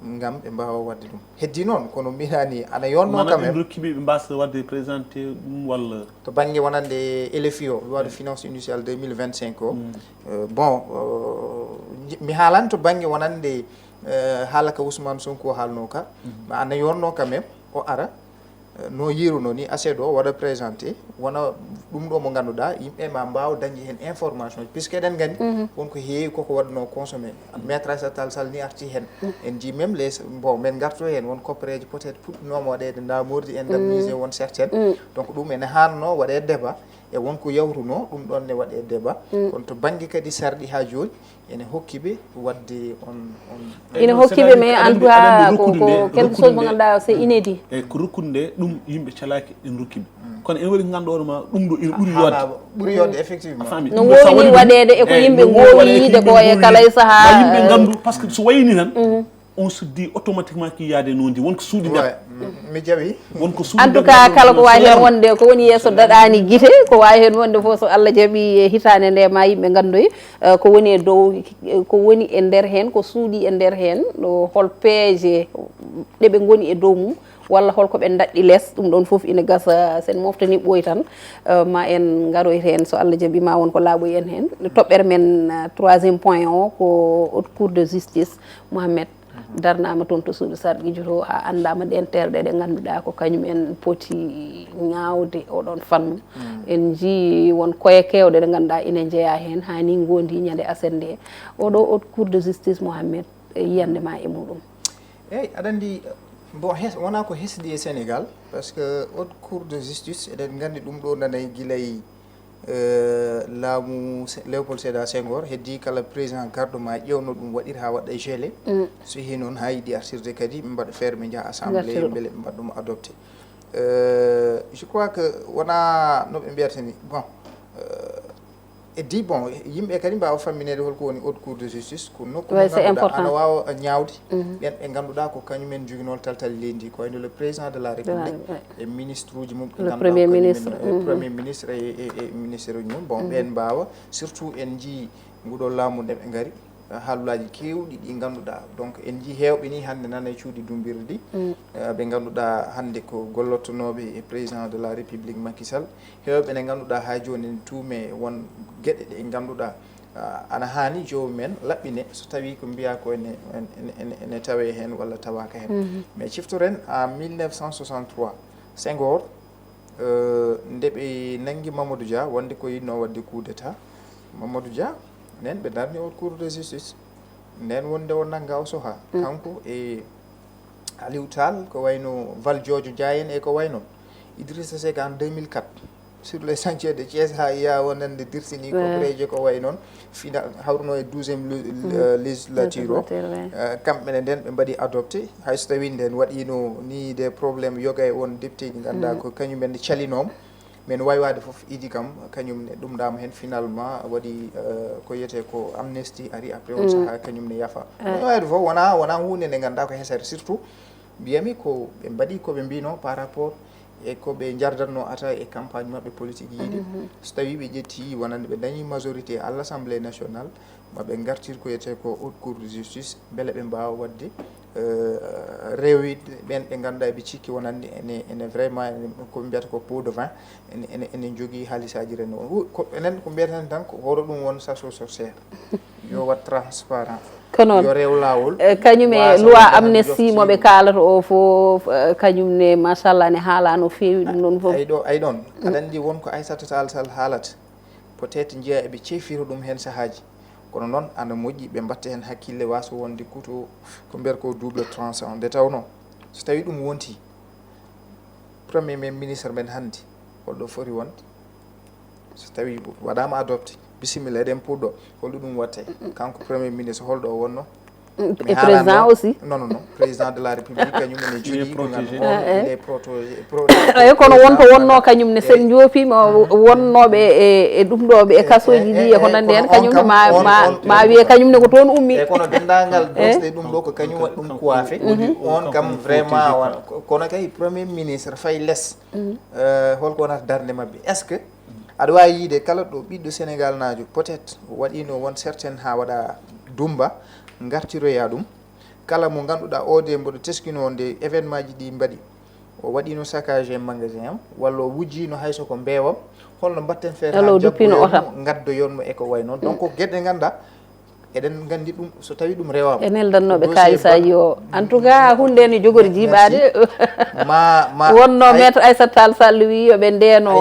ngam ɓe mbaawa waɗde ɗum. Heddi noon, kono mbiɗa ni ana yonno quand même. Maanaam en rokki ɓe, ɓe mbaasa waɗde présenté ɗum walla? To bannge wonande L F I o, loi de finance initiale deux mille vingt-cinq o, euh, bon, euh, nji-, mi haalan to bannge wonande, euh, haala ka Ousmane Sonko haalno ka, ma ana yonno quand même o ara, euh, no yiruno ni, aset o waɗa présenté, wona ɗum ɗo mo ngannduɗaa yimɓe ma mbaawa dañde heen information, puisque eɗen nganndi won ko heewi koko waɗano consommé. Maître Aïssata Tall Sall ni arti heen. En njii même les, bon, men ngarto heen, won koppereeje peut-être puɗɗinooma waɗeede, ndaamordi, indemnisé won certaines. Donc ɗum ene haanno waɗee débat, e won ko yawtuno ɗum ɗon ne waɗee débat. Kono to bannge kadi sarɗi haa jooni, ene hokki ɓe waɗde on, on. Ene hokki ɓe, mais en tout cas, ko, ko quelque chose mo ngannduɗaa c'est inédit. Eyi, ko rokkude nde, ɗum yimɓe calaaki en rokki ɓe. Kono ene waɗi ko ngannduɗaa hoore ma, ɗum ɗo ene ɓuri yodde. Ɓuri yodde, effectivement. A faami? No wowi ni waɗeede e ko yimɓe ngoowi yiide ko e kala e sahaa. Ma yimɓe nganndu, par ce que so wayi ni tan, On se dit automatiquement qu'il y a des non-dits. Won ko suuɗi nder. Mi jaɓi. Won ko suuɗi. En tout cas, kala ko wawi hen wonde ko woni yeeso daɗani guite, ko wawi hen wonde fof, so Allah jaɓi, e hitande nde ma yimɓe gandoyi, eh, ko woni e dow, ko woni e nder hen, ko suuɗi e nder hen, ɗo hol peeje ɗeɓe goni e dow mum, walla holko ɓe daɗɗi les. Ɗum ɗon fof ina gasa, sen moftani ɓooy tan, eh, ma en garoy heen, so Allah jaɓi, ma won ko laaɓoy en heen. Toɓɓere men, eh, troisième point o ko haute cour de justice. Mohamed, darnaama toon to suudu sarɗiijo to, haa anndaama ɗeen terɗe ɗe ngannduɗaa ko kañum en poti ñaawde oɗon fannu. En njii won koye keewɗe ɗe ngannduɗaa ina njeyaa heen, haa ni ngoondi ñande aset nde. Oɗo haute cour de justice, Mohamed, e yiyannde ma e muɗum. Eyyi, aɗa anndi, bon, hes- wonaa ko hesɗi e Sénégal, parce que haute cour de justice, eɗen nganndi ɗum ɗo nanay gilay, eh, laamu Se- Léopold Sédar Senghor, heddi kala président garɗo ma ƴeewno ɗum waɗir haa waɗa gelé. So yehi noon haa yiɗi artirde kadi, ɓe mbaɗa feere ɓe njaha assemblée, mbele ɓe mbaɗa ɗum adopté. Eh, je crois que wonaa no ɓe mbiyata ni, bon, eh, e di, bon, yimɓe kadi mbaawa fammineede holko woni haute cour de justice, ko nokku mo ngannduɗaa ana waawa ñaawde ɓen ɓe ngannduɗaa ko kañum en joginoo taltal leydi ndi, ko wayno le président de la république, e ministre uji mum ɗi ngannduɗaa premier ministre, premier ministre e, e, e ministre uji mum. Bon, ɓen mbaawa, surtout en njii nguɗo laamu nde ɓe ngari, haalulaaji keewɗi ɗi ngannduɗaa. Donc en njii heewɓe ni hannde nana e cuuɗi dumbirɗi, eh, ɓe ngannduɗaa hannde ko gollottonooɓe e président de la république Macky Sall. Heewɓe ne ngannduɗaa haa jooni ene tuume won geɗe ɗe ngannduɗaa, ah, ana haani joomum en laɓɓine so tawii ko mbiyaa ko ene, ene, ene, ene tawee heen walla tawaaka heen. Mais ciftoren en mille neuf cent soixante-trois, Senghor, eh, nde ɓe nanngi Mamadou Dia wonde ko yiɗnoo waɗde coup d'état, Mamadou Dia nen ɓe darni haute cour de justice. Nden wonde o nannga o soha, kanko e Aliou Tall, ko wayno Valdiodio Dia en e ko way noon. Idrissa Seck en deux mille quatre, sur les chantiers de Thiès, haa iya wonande dirsini ko préje ko way noon, fina hawruno e douzième lé- eh, législature o. Eh, kamɓe ne nden ɓe mbaɗi adopté, hay so tawi nden waɗino ni des problèmes yoga e won député ɗi ngannduɗaa ko kañum en calinooma. Men waywaade fof idi kam kañum ne ɗumɗaama heen, finalement waɗi, eh, ko yiyetee ko amnesty ari, après on sahaa kañum ne yafa. Men wayde fof wonaa, wonaa huunde nde ngannduɗaa ko hesere, surtout mbiyami ko ɓe mbaɗi ko ɓe mbino par rapport e ko ɓe njardatno ata e campagne maɓɓe politique yiide. So tawi ɓe ƴetti wonande ɓe dañi majorité à l'Assemblée nationale, ma ɓe ngartir ko yiyetee ko haute cour de justice, mbele ɓe mbaawa waɗde, eh, rewide ɓen ɓe ngannduɗaa eɓe cikki wonande ene, ene vraiment ene, ko ɓe mbiyata ko pot de vin, ene, ene, ene jogii haalisaaji renndo on. Wu- ko enen ko mbiyeten tan ko hoto ɗum won chasse aux sorcières. Yo waɗ transparent. Ko noon. Yo rew laawol. Eh, kañum e waasa loi wonde tan amnesty mo ɓe jofti- kaalata o fof, eh, kañum ne machallah ne haala no feewi ɗum ɗon fof. Ay ɗo, ay ɗon. Aɗa anndi won ko Aissata Tall Sall haalata. Peut-être njiya eɓe ceefira ɗum heen sahaaji. Kono noon ana moƴƴi ɓe mbatta heen hakkille, waasa wonde kuto ko mbiyata ko double tranchant. Nde tawnoo so tawi ɗum wonti, premier men ministre men hannde holɗo foti wonde? So tawi waɗaama adopté, bisimilla, eɗen puɗɗo. Holɗo ɗum watte? Kanko premier ministre holɗo o wonno? E président aussi. Non, non, non. Président de la République kañum ene jogii ko ngannduɗaa protégé. Il est protégé. Pro- Eyi, kono wonto wonnoo kañum ne, sen njoopii ma wonnooɓe e, e ɗum ɗo ɓe e kasooji ɗi e ko nanndi heen, kañum ne ma, ma, ma wiye kañum ne ko toon ummi. E kono denndaangal dosɗe ɗum ɗo ko kañum waɗi ɗum coiffé. On kam vraiment won- ko- kono kay premier ministre fay les. Eh, holko wonata darnde maɓɓe? Est-ce que aɗa waawi yiide kala ɗo ɓiɗɗo Sénégal naajo peut-être waɗino won certaine haa waɗa dumba, ngartiroya ɗum, kala mo ngannduɗaa o de mboɗo teskino nde événement ji ɗi mbaɗi, o waɗino saccagé magasin am, walla o wujjino hay so ko mbeewam, holno mbatten feere haa jaggoyon mo, ngaddoyon mo e ko way noon? Donc ko geɗe ngannduɗaa eɗen nganndi ɗum so tawi ɗum rewaama. E neldannooɓe kaalisaaji o. En tout cas, huunde ne jogori jiiɓaade. Ma, ma, wonno maître Aissata Tall Sall wi yo ɓe ndeeno,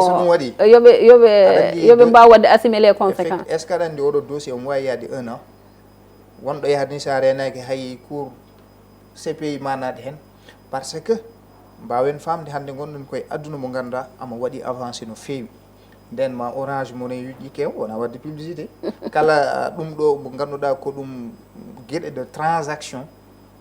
yo ɓe, yo ɓe, yo ɓe mbaaw waɗde assimiler conséquence. Est-ce que aɗa anndi oɗo dossier omo waawi yaade un an? Wonɗo yahde ni so a reenaaki hay cour C P I ma naat heen. Parce que mbaawen faamde hannde ngonɗen koye adduna mo ngannduɗaa ama waɗi avancé no feewi. Nden ma Orange Money yuƴƴi kew, wona waɗde publicité. Kala ɗum ɗo mo ngannduɗaa ko ɗum geɗe de transaction,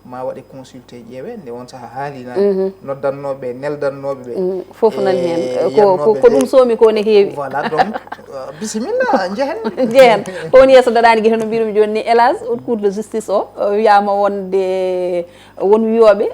ma waɗe consulté, ƴeewe nde on saha haalinaani, noddannooɓe, neldannooɓe ɓe. Mm, fof nan heen. E ko, ko, yiyannooɓe ko ɗum ɓe. Soomi ko ne heewi. Voilà, donc, euh, bisimilla, njehen. Njehen. Ko woni yeeso daɗaani gite no mbiɗum jooni ni, hélas, haute cour de justice o, o wiyaama wonde won wiyooɓe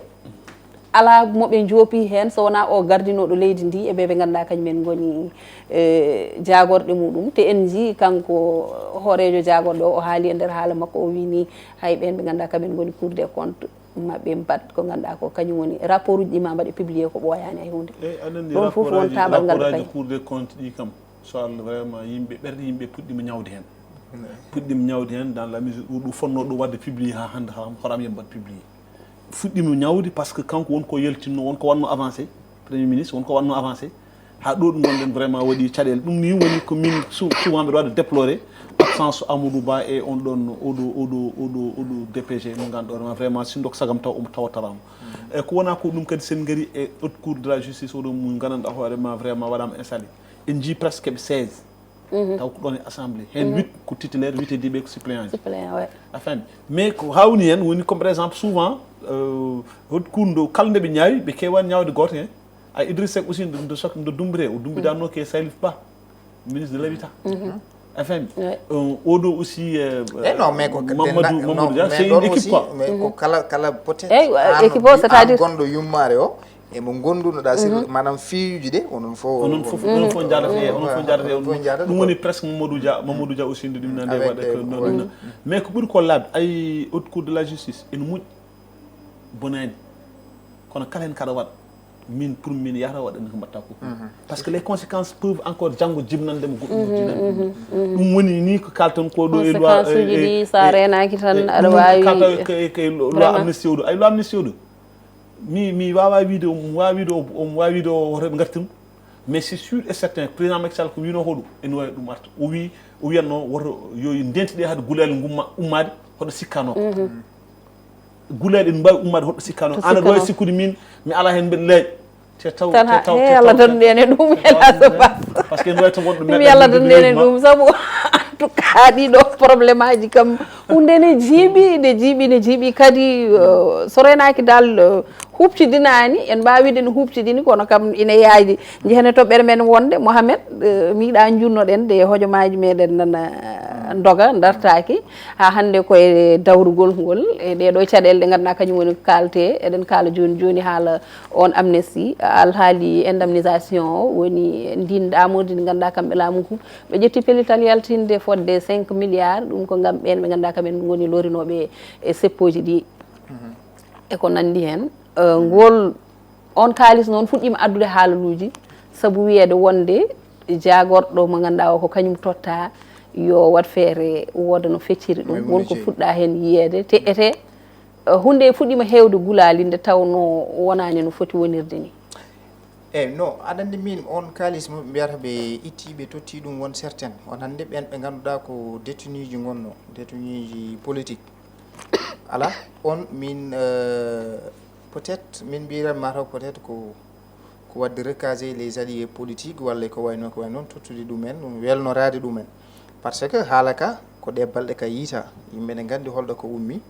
alaa mo ɓe njoopi heen so wonaa o gardinooɗo leydi ndi e ɓe ɓe ngannduɗaa kañum en ngoni, e, jaagorɗe muɗum. Te en njii kanko hooreejo jaagorɗe o, o haali e nder haala makko, o wii ni hay ɓeen ɓe ngannduɗaa kaɓen ngoni Cour des comptes, ma ɓe mbaɗ ko ngannduɗaa ko kañum woni rapport uji ɗi ma mbaɗe publié ko ɓooyaani hay huunde. Eyi, aɗa anndi ɗoon fof won rapport aji, taaɓal ngal ɓe rapport aji payi. Cour des comptes ɗi kam, so Allah vraiment yimɓe, ɓerɗe yimɓe puɗɗiima ñawde heen. Puɗɗiima ñawde heen dans la mesure où ɗum fotnoo ɗum waɗde publié haa hannde, haram, haram yimɓe mbaɗ publié. Fuɗɗiima ñawde parce que kanko won ko yaltinno, won ko waɗno avancé, Premier ministre, won ko waɗno avancé. Haa ɗo ɗum gonɗen vraiment waɗi caɗeele. Ɗum ni woni ko min sou-, souvent mbeɗa waɗa déploré absence Amadou Ba e on ɗon oɗo, oɗo, oɗo, oɗo D P G mo ngannduɗaa vraiment si ndok sagam taw omo tawa tawama. E ko wona ko ɗum kadi sen ngari e haute cour de la justice oɗo mo ngannduɗaa hoore ma vraiment waɗama installé. En njii presque ɓe seize. Taw ko ɗon e assemblée. Heen huit ko titulaire, huit e ɗiɗi ɓe ko suppléant ji. Suppléant, ouais. A faami? Mais ko hawni heen woni comme par exemple souvent, euh, haute cour ndo kala nde ɓe ñaawi, ɓe keewani ñaawde gooto heen. A Idriss Seck aussi ndo, ndo sok-, ndo dumbire, o dumbidanno ke Salif Ba, ministre de l'Habitat. A faami? Ouais. Euh, oɗo aussi, euh, Eh non, mais ko Mamadou, denna-, Mamadou non, Dia, mais c'est une ɗon équipe aussi, quoi. Mais ko kala, kala peut-être Eyi, an équipe o, c'est-à-dire an gonɗo yummaare o, e mo gondunoɗa sur, maanaam fiijuji ɗe, onon fof, Onon fof, onon fof njaadata e, onon fof njaadata e, onon fof njaadata ɗum ko woni presque Mamadou Dia, Mamadou Dia aussi nde ɗum nande avec waɗa des, ko non, ouais. Non. Mais ko ɓuri ko laabi, ay haute cour de la justice, ene moƴƴi, bonaani. Kono kala hen kaɗa waɗa, min pour min yahata waɗa ko mbaɗta ko. Parce que les conséquences peuvent encore janngo jibnande mo goɗɗum jibnande. Ɗum woni ni ko kalton ko ɗo e loi, Conséquence uji e, ɗi, sa e, reenaaki tan, e, aɗa ɗum woni ko waawi kalta ko e, ko e loi Vraiment. Amnesty o ɗo. Ay loi amnesty o ɗo. Mi, mi wawa wiide, omo wawi wiide, omo wawi wiide o hoto ɓe gartin. Mais c'est sûr et certain, président Macky Sall ko wino hoɗo, ene wawi ɗum arta. O wi, o wiyatno woto yo ndenti ɗe haade gulali ngumma, ummade hoɗo sikkano. Gulali ɗin mbawi ummade hoɗo sikkano. To An aɗa wawi sikkano. Sikkude min, mi ala hen mbeɗa laaƴi. Te taw, Tan te ha, taw, he, te Allah taw, te dandu en e ɗum, te taw, hélas, te taw. Parce que en wawi tan wonɗo Ɗum meɗa Yalla wonde dandu en e ma. Ɗum, sabu en tout cas ɗiɗo problème aji kam, hunde ne jiiɓi, ne jiiɓi, ne jiiɓi kadi, euh, so reenaaki dal, euh, huɓtidinaani, en mbaawi wiide ne huɓtidini, kono kam ina yaaji. Njehen e toɓɓere men wonde, Mohamed, euh, mi yiɗa njuutnoɗen de hojomaaji meɗen nana, euh, ndoga, dartaaki. Haa hannde ko e dawrugol ngol, e ɗeɗo caɗeele ɗe ngannduɗaa kañum woni ko kaalte, eɗen kaala jooni jooni haala on amnesty, alhaali indemnisation o woni ndin ɗaamordi ndi ngannduɗaa kamɓe laamu ngu. Ɓe ƴetti pellital yaltinde fodde cinq milliards, ɗum ko ngam ɓeen ɓe ngannduɗaa kam en ngoni lorinooɓe e seppooji ɗi. E ko nanndi heen, eh, ngol, on kaalis noon fuɗɗiima addude haalaluuji, sabu wiyeede wonde jaagorɗo mo ngannduɗaa o ko kañum totta yo waɗ feere wooda no fecciri ɗum. Won ko fuɗɗaa heen yiyeede, te ete, eh, huunde fuɗɗiima heewde gulaali nde tawnoo wonaani no foti wonirde ni. Eyi, no, aɗa anndi min on kaalis mo ɓe mbiyata ɓe itti, ɓe totti ɗum won certaine. On hannde ɓeen ɓe ngannduɗaa ko détenueji ngonno, détenueji politique. Alaa, on min, euh, peut-être, min mbiran mataw peut-être ko, ko waɗde recaser les alliés politiques walla ko wayno, ko wayno, tottude ɗumen, welnoraade ɗumen. Parce que haala ka, ko ɗe balɗe ka yiita, yimɓe ne nganndi holɗo ko ummi.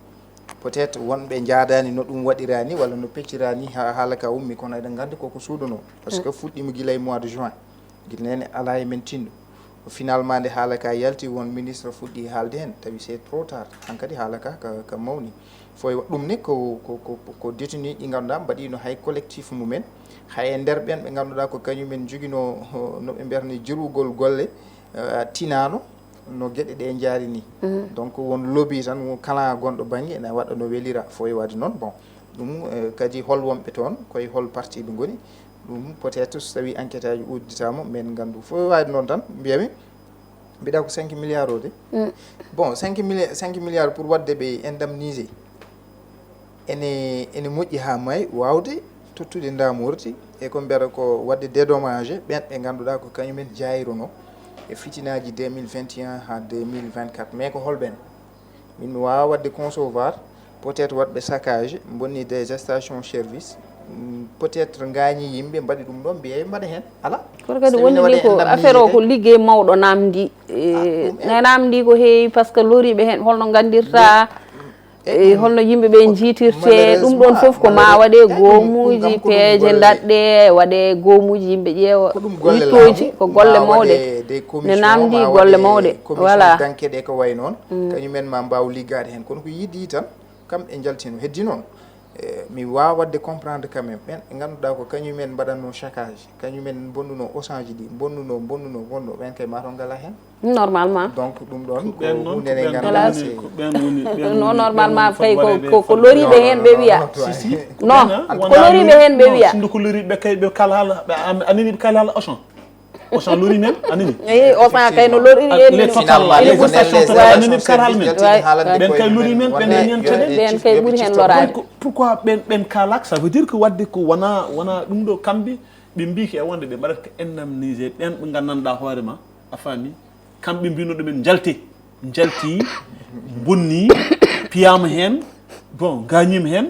Peut-être wonɓe njaadaani no ɗum waɗiraani walla no pecciraani ha haala ka ummi, kono eɗen nganndi koko suuɗunoo. Parce que fuɗɗiima gila e mois de juin. Gila nene alaa e men tinndo. Finalement, nde haala ka yalti, won ministre fuɗɗi haalde heen, tawi c'est trop tard. Hankadi haala ka, ka, ka mawni. Foy wa-, ɗum ne ko, ko, ko, ko détenu ɗi ngannduɗaa mbaɗino hay collectif mumen, hay e nder ɓeen ɓe ngannduɗaa ko kañumen njoginoo, ho, no ɓe mbiyata ni, jirwugol golle, eh, tinaano no geɗe ɗe njaari ni. Donc, won lobby tan, won kala gonɗo bannge ene waɗa no welira, foy waɗde noon. Bon, ɗum, eh, kadi hol wonɓe toon, koye hol parti ɓe ngoni, ɗum peut-être so tawi enquête aji udditaama, men nganndu. Fof waawi noon tan, mbiyami, mbiɗa ko cinq milliards o de. Bon, cinq milliards, cinq milliards pour waɗde ɓe indemniser. Ene, ene moƴƴi haa maayi waawde tottude ndaamordi, e ko mbiyata ko waɗde dédommagé ɓeen ɓe ngannduɗaa ko kañumen jaayiruno e fitinaaji deux mille vingt et un haa deux mille vingt-quatre. Mais ko hol ɓeen? Min mi waawa waɗde concevoir, peut-être waɗɓe saccage, mbonni des stations service, mm, peut-être ngaañi yimɓe, mbaɗi ɗum ɗon, mbiya ɓe mbaɗa heen. Alaa. Kono kadi woni ni ko affaire o ko liggey mawɗo namdi. Ah, ɗum en. Ne namdi ko heewi, parce que loriiɓe heen holno nganndirta. E holno yimɓe ɓe njiitirte ɗum ɗon fof, ko ma waɗe goomuuji, peeje ndaɗɗe, waɗe goomuuji, yimɓe ƴeewa wittooji. Ko golle mawɗe. Ne naamndi golle mawɗe. Voilà. D'enquête e ko way noon, kañumen ma mbaaw liggaade heen, kono ko yiɗi tan kam ɓe njaltino. Heddi noon, eh, mi waawa waɗde comprendre quand même ɓen ɓe ngannduɗaa ko kañumen mbaɗatno saccage, kañumen mbonnuno osanji ɗi, mbonnuno mbonnuno mbonnuno, ɓen kay mato ngala heen. Normalement. Donc ɗum ɗon ko ɓen noon, ko hunde nde ɓen ngannduɗaa woni, ko ɓen woni, ɓen non, woni, normalement ɓen woni kay ko, ko, ko loriiɓe heen ɓe wiya. Si, si. Non, ɓen, ah, ko loriiɓe heen ɓe wiya. Sinno ko loriiɓe kay ɓe kala haala, ɓe an-, anani ɓe kala haala Auchan. Auchan lori men, anani. Eyi, Auchan kay no lori en. Les Total la, les stations Total, anani ɓe kala haala men. Ɓen kay lori men, ɓen nani en caɗeele. Ɓen kay ɓuri heen loraade. Pourquoi, pourquoi ɓen, ɓen kalaaka? Ça veut dire que waɗde ko wona, wona ɗum ɗo kamɓe, ɓe mbii ko e wonde ɓe mbaɗata ko indemniser ɓen ɓe nganndanɗaa hoore ma, a faami? Kamɓe mbino ɗumen njalte, njalti, bonni, piyaama heen, bon, ngañiima heen.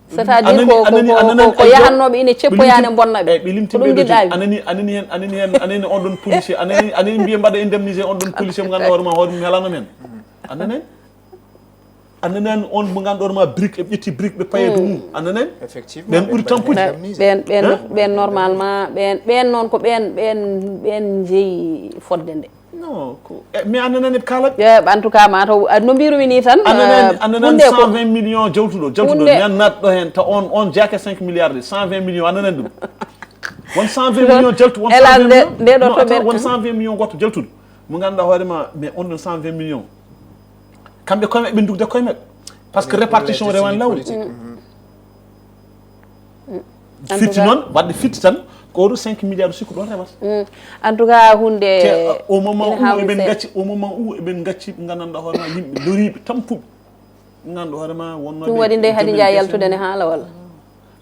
C'est-à-dire ko, ko, ko, ko yahannooɓe ina ceppoyaane bonna ɓe. Ko ɗum njiɗɗaa wi. Anani, anani heen, anani heen, anani on ɗon policier, anani, anani mbiye mbaɗa indemniser on ɗon policier mo ngannduɗaa hoore ma, hoore mum helano men. Anani heen? Anani heen on mo ngannduɗaa hoore ma brique, ɓe ƴetti brique, ɓe paye to mum. Anani heen? Effectivement, ɓen ɓuri tampude. Ɓen, ɓen, ɓen normalement, ɓen, ɓen noon ko ɓen, ɓen, ɓen njeyi fodde nde. Non, ko, eh, mais anani heen ɓe kala. Eh, en tout cas, ma taw, ah, no mbirumi ni tan, anani heen, eh, anani heen hunde ko cent vingt millions jawtuɗo, jawtuɗo, hunde. Mi naatɗo heen, ta on, on jeyaaka cinq milliards de, cent vingt millions, anani heen ɗum. Won cent vingt millions jaltu, won hélas, cent vingt millions. Nde, nde ɗo non, to attends, ɓen won cent vingt millions goto jaltuɗo. Mo ngannduɗaa hoore ma, mais on ɗon cent vingt millions. Kamɓe koye maɓɓe ɓe ndugde koye maɓɓe. Parce que répartition rewaani law. Fitti noon, waɗde fitti tan, ko oɗo cinq milliards sikku ɗon rewata. Mm. En tout cas, hunde. Te, uh, au moment où eɓen ngacci, au moment où eɓen ngacci, nganndanɗaa hoore ma, yimɓe loriiɓe, tampuɓe. Nganndu hoore ma wonno ɗum waɗi nde Hadi Njaay yaltude ne haala walla?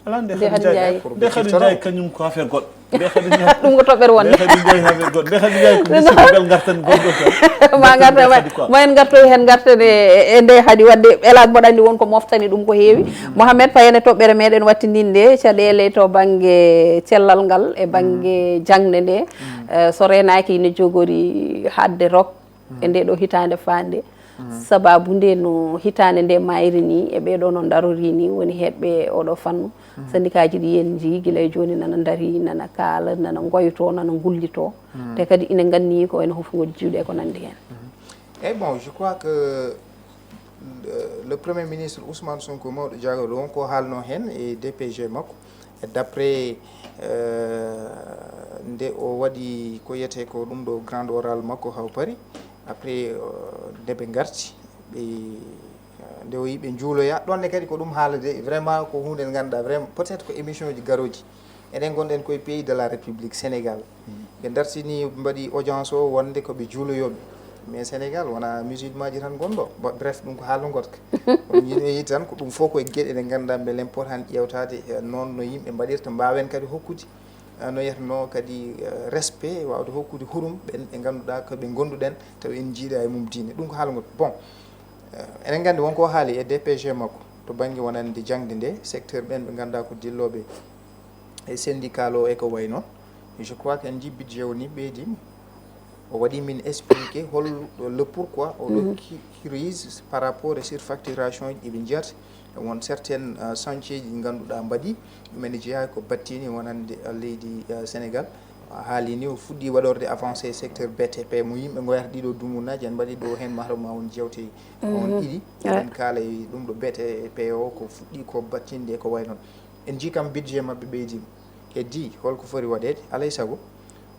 Ala nde Hadi Njaay. Nde Hadi Njaay kañum ko affaire goɗɗo. Nde Hadi Njaay. Ɗum ko toɓɓere wonde. Nde Hadi Njaay affaire goɗɗo. Nde Hadi Njaay ko musiba bel ngartan goɗɗo tan. Ma ngartan, ma en ngartoy heen, ngarten e, e nde Hadi waɗde. Hélas, mboɗo anndi won ko moftani ɗum ko heewi. Mohamed, payen e toɓɓere meɗen wattindinde caɗeele to bannge cellal ngal e bannge jaŋde nde. Eh, so reenaaki ine jogori haɗde rok e nde ɗo hitaande faande. Sababu nde no hitaande nde mayri ni, e ɓee ɗo no ndarori ni, woni heɓɓe oɗo fannu. Sandikaaji ɗi en njii gila e jooni nana ndari, nana kaala, nana ngoyto, nana ngullito. Te kadi ina nganni ko wayno hufugol juuɗe e ko nandi heen. Eh bon, je crois que le, le Premier ministre Ousmane Sonko, mawɗo jagorɗo on, ko haalno heen e D P G makko. D'après, euh, nde o waɗi ko yiyetee ko ɗum ɗo grand oral makko haw Paris, après, euh, nde ɓe ngarti, ɓe, euh, nde o yiɓe njuuloya, ɗonne kadi ko ɗum haalde, vraiment ko huunde nde ngannduɗaa, vraiment, peut-être ko émission ji garooji. Enen ngonɗen koye pays de la République Sénégal. Ɓe dartini, ɓe mbaɗi audience o wonde ko ɓe juuloyooɓe. Mais Sénégal wona musulmanji tan ngonɗo. Ba-, bref, ɗum ko haala ngotka. Kono yimɓe yi tan ko ɗum fof koye geɗe ɗe ngannduɗaa mbele en potaani ƴeewtaade, eh, noon no yimɓe mbaɗirta, mbaawen kadi hokkude, eh, no yetenoo kadi, eh, respect, waawde hokkude hurum ɓen ɓe ngannduɗaa ko ɓe ngonduɗen, tawa en njiidaa e mum diine. Ɗum ko haala ngotka. Bon, eh, eɗen nganndi won ko haali e D P G makko to bannge wonande jaŋde nde, secteur ɓen ɓe ngannduɗaa ko dillooɓe e syndical o e ko wayi noon. Je crois que en njii budget o ni ɓeydiima. O waɗi min expliqué hol le pourquoi oɗo ki-, crise par rapport e surfacturation ji ɗi ɓe njiyata. E won certaines, euh, chantier ji ɗi ngannduɗaa mbaɗi, ɗum ene jeyaa ko battini wonande, euh, leydi, euh, Sénégal. A haali ni o fuɗɗi waɗorde avancé secteur B T P mo yimɓe ngoyata ɗiɗo dumunaaji, en mbaɗi ɗo heen mahra ma won jewte on ɗiɗi. Eɗen kaala e ɗum ɗo B T P o ko fuɗɗi ko battinde e ko wayi noon. En njii kam budget maɓɓe ɓeydiima. Heddi, holko foti waɗeede? Alaa e sago,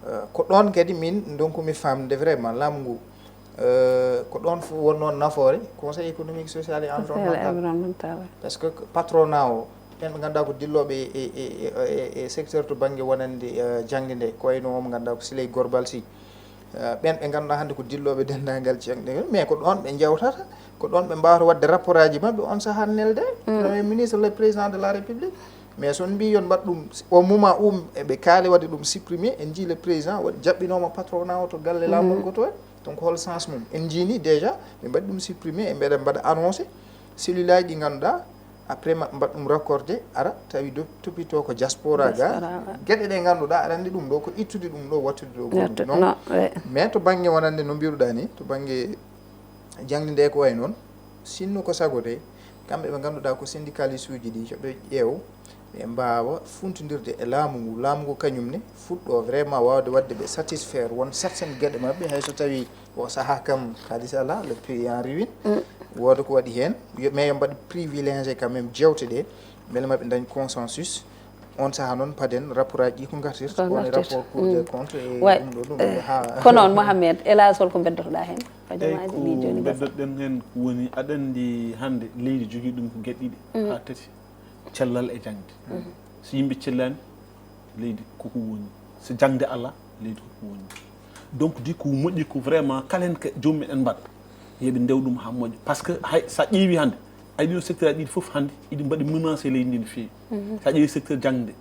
eh, ko ɗoon kadi min ndonkumi faamde vraiment laamu ngu, eh, ko ɗoon fof wonnoo nafoore Conseil économique, social et environnemental. Parce que patronat o, ɓeen ɓe ngannduɗaa ko dillooɓe e, e, e, e, e secteur to bannge wonande, eh, jaŋde nde, ko wayno o mo ngannduɗaa ko Siley Gorbal Sy. Eh, ɓeen ɓe ngannduɗaa hannde ko dillooɓe denndaangal ceeɗu, mais ko ɗoon ɓe njewtata, ko ɗoon ɓe mbaawata waɗde rapport aji maɓɓe on sahaa nelde Premier ministre, le président de la République. Mais so on mbii yon mbaɗ ɗum, au moment où eɓe kaali waɗde ɗum supprimer, en njii le président waɗi, jaɓɓinooma patronat o to galle laamorgo to en. Donc hol sens mum? En njii ni déjà, ɓe mbaɗi ɗum supprimer, e mbeɗa mbaɗa annoncé cellule aji ɗi ngannduɗaa, après ma mbaɗ ɗum raccordé, ara tawi do-, toppitoo ko diaspora ga. Diaspora ga. Geɗe ɗe ngannduɗaa aɗa anndi ɗum ɗo ko ittude ɗum ɗo, wattude ɗo goɗɗum. Yettude, non? Non, oui. Mais to bannge wonande no mbiruɗaa ni, to bannge jaŋde nde ko wayi noon, Sinno ko sago de, kamɓe ɓe ngannduɗaa ko syndicaliste uji ɗi, yo ɓe ƴeew, ɓe mbaawa funtindirde e laamu ngu. Laamu ngu kañum ne fuɗɗo vraiment waawde waɗde ɓe satisfaire won certaines geɗe maɓɓe, hay so tawii o sahaa kam, kaalis alaa, le pays en ruine. Wooda ko waɗi heen, yo, mais yo mbaɗ privilégié quand même jeewte ɗe, mbele maɓe ndañ consensus. On sahaa noon paden rapport aji ɗi ko ngartirta, woni rapport Cour des comptes e ɗum ɗo, ɗum ɗo, haa. Kono on, Mohamed, Elas, hol ko beddotoɗaa heen? Hojomaaji ɗi jooni gasa. Beddoɗen heen ko woni, aɗa anndi hannde leydi jogii ɗum ko geɗe ɗiɗi haa tati, cellal e jaŋde. So yimɓe cellaani, leydi koko woni. So jaŋde alaa, leydi koko woni. Donc, di ko moƴƴi ko vraiment kala heen ko joomum en mbaɗa, yo ɓe ndew ɗum haa moƴƴa. Par ce que hay so a ƴeewi hannde, ay ɗiɗo secteur aji ɗiɗi fof hannde iɗi mbaɗi menacé leydi ndi no feewi. So a ƴeewi secteur jaŋde,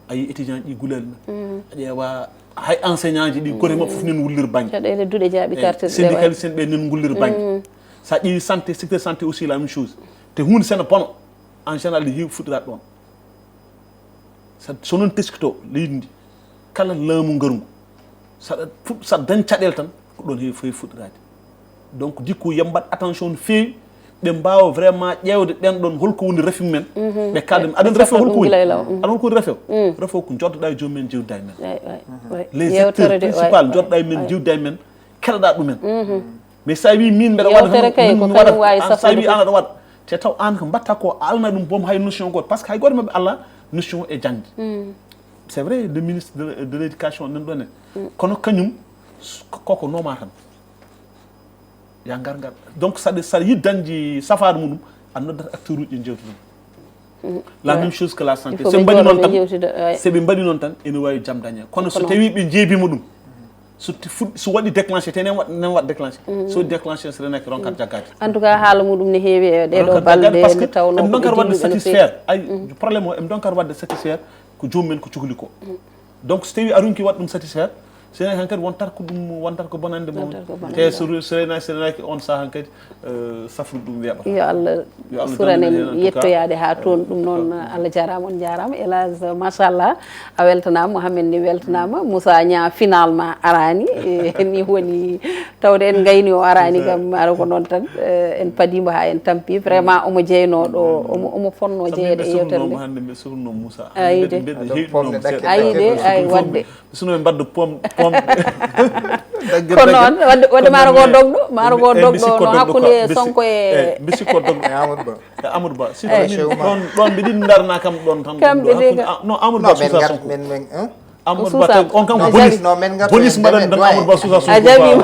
a yi étudiant ji gulal men. A ƴeewa hay enseignant ji ɗi kote maɓɓe fof nen wullir bannge. Caɗeele duɗe jaaɓi kartirɗe syndicaliste en ɓe nen ngullir bannge. So a ƴeewi santé, secteur santé aussi la même chose. Te huunde sene bono, en général, ne heewi fuɗɗiraat ɗoon. So, so noon teskito leydi ndi, kala laamu ngarngu, saɗa fuɗ-, saɗa dañ caɗeele tan, ko ɗoon heewi, heewi fuɗɗiraade. Donc, dikku yo mbaɗ attention no feewi, ɓe mbaawa vraiment ƴeewde ɓeen ɗoon holko woni rafi mumen. Ɓe kaalda, aɗa anndi rafi o holko woni? Aɗa holko woni rafi o? Rafi o ko njoddoɗaa e joom men, njeewtidaa e men. Les acteurs principaux, njoddoɗaa e men, njeewtidaa e men, keɗoɗaa ɗumen. Mais so a wii min mbeɗa waɗa, yewtere kay ko kañum waawi safude. So a wii an aɗa waɗa, te taw an ko mbaɗta ko a alna ɗum boom hay notion gooto, par ce que hay gooto maɓɓe alaa notion e jaŋde. C'est vrai, le ministre de, de l'éducation nan ɗon en, kono kañum koko noma tan. Ya ngar ngar. Donc saɗa, saɗa yiɗi dañde safaade muɗum, a noddat acteur uji ɗi, njeewta ɗum. La même chose que la santé. So ɓe mbaɗi noon tan, so ɓe mbaɗi noon tan, ene waawi jam dañe. Kono so tawi ɓe njeebiima ɗum, so ti-, fuɗ-, so waɗi déclenché, te nen waɗ-, nen waɗ déclenché. So waɗi déclenché, so renaki ronkat jaggaade. En tout cas, haala muɗum ne heewi e ɗee ɗoo balɗe, nde tawnoo ko ɓe donkar waɗde satisfaire. Ay, problème o, en donkar waɗde satisfaire ko joom men ko cukli ko. Donc, so tawi a ronki waɗ ɗum satisfaire, so enen hankadi wontat ko ɗum, wontat ko bonande mo. Te so re-, so renaki, so renaki on saha hankadi, eh, safrude ɗum weeɓata. Yo Allah suran en yettoyaade haa toon. Ɗum noon, Allah jaaraama, on jaaraama. Elas, machallah, a weltanaama, Mohamed ni weltanaama. Moussa Niang finalement araani. Eh, ni woni, tawde en ngayni o araani kam, ara ko noon tan. Eh, en padii mbo haa en tampi. Vraiment, omo jeynoo ɗo, omo, omo fonnoo jeyeede e yeewtere nde. Hannde mbiɗa suknoo Moussa. Ayde. Mbiɗa, mbiɗa heewtinoo mo seeɗa. Ayde, ay, waɗde. Sino ɓe mbadda pom, pom. Ko noon, wadde, wadde maaro ko dogɗo, maaro ko dogɗo, no hakkunde Sonko e, eh, mbi sikko dogɗo e Amadou Ba. E Amadou Ba. Sino min ɗon, ɗon mbiɗi ndarna kam ɗon tan. Kamɓe ɗiga. No, Amadou Ba suusa Sonko. Amadou Ba tan, on kam ko bonus. Bonus mbaɗan tan Amadou Ba suusa Sonko. A jaɓiima.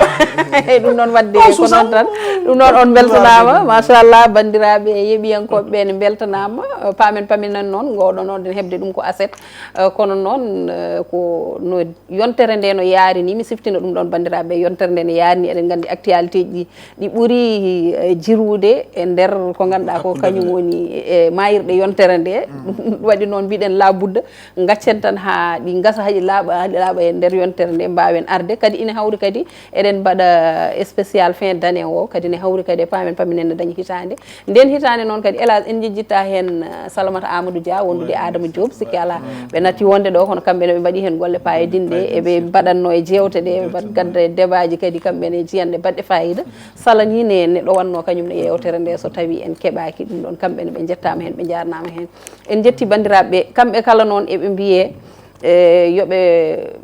Ɗum noon wadde ko noon tan. Ɗum noon on mbeltanaama. Machallah, banndiraaɓe yeeɓiyankooɓe ɓe ne mbeltanaama. Paamen, paminan noon, ngoɗo noon den heɓde ɗum ko aset. Eh, kono noon, eh, ko no yontere nde no yaari ni, mi siftina ɗum ɗon, banndiraaɓe, yontere nde no yaari ni, eɗen nganndi actualité ji ɗi, ɗi ɓuri, eh, jirwude e nder ko ngannduɗaa ko kañum woni e maayirɗe yontere nde. Ɗum waɗi noon mbiɗen labudda, ngaccen tan haa ɗi ngasa, haa ɗi laaɓa, haa ɗi laaɓa e nder yontere nde, mbaawen arde. Kadi ina hawri kadi eɗen mbaɗa spécial fin d'année o, kadi ne hawri kadi e paamen paminen ne dañi hitaande. Nden hitaande noon kadi, hélas, en njejjittaa heen, eh, Salamata Amadou Dia, wondude e Adama Diop, sikki alaa. Ɓe natti wonde ɗo, kono kamɓe ne ɓe mbaɗi heen golle paayodinɗe, eɓe mbaɗatno e jeewte ɗe, eɓe mbaɗ-, gadda e debaaji kadi kamɓe ne, jiyanɗe baɗɗe faayiida. Sala ni ne, ne ɗowatno kañum ne yeewtere nde, so tawii en keɓaaki ɗum ɗoon, kamɓe ne ɓe njettaama heen, ɓe njaarnaama heen. En njetti banndiraaɓe ɓe, kamɓe kala noon eɓe mbiyee, e, yo ɓe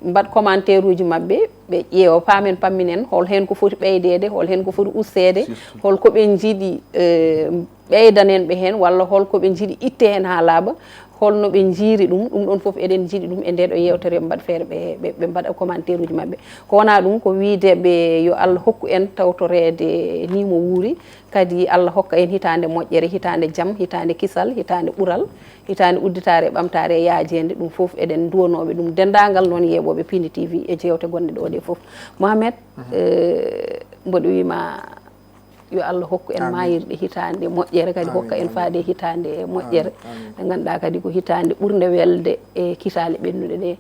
mbaɗ commentaire uji maɓɓe, ɓe ƴeewa, paamen, pamminen hol heen ko foti ɓeydeede, hol heen ko foti usteede, hol ko ɓe njiɗi, e, ɓeydanen ɓe heen, walla hol ko ɓe njiɗi itte heen haa laaɓa, hol no ɓe njiiri ɗum. Ɗum ɗoon fof eɗen njiɗi ɗum e ndee ɗo yeewtere, yo ɓe mbaɗ feere ɓe, ɓe, ɓe mbaɗa commentaire uji maɓɓe. Ko wonaa ɗum, ko wiyde ɓe yo Allah hokku en tawtoreede ni mo wuuri, kadi Allah hokka en hitaande moƴƴere, hitaande jam, hitaande kisal, hitaande ɓural, hitaande udditaare e ɓamtaare e yaajeende. Ɗum fof eɗen nduwanooɓe ɗum denndaangal noon yeeɓooɓe Pindi T V e jeewte gonɗe ɗo ɗe fof. Mohamed, eh, mboɗo wiima yo Allah hokku en maayirɗe hitaande moƴƴere, kadi hokka en faade hitaande moƴƴere. Nde ngannduɗaa kadi ko hitaande ɓurnde welde e kitaale ɓennuɗe ɗe.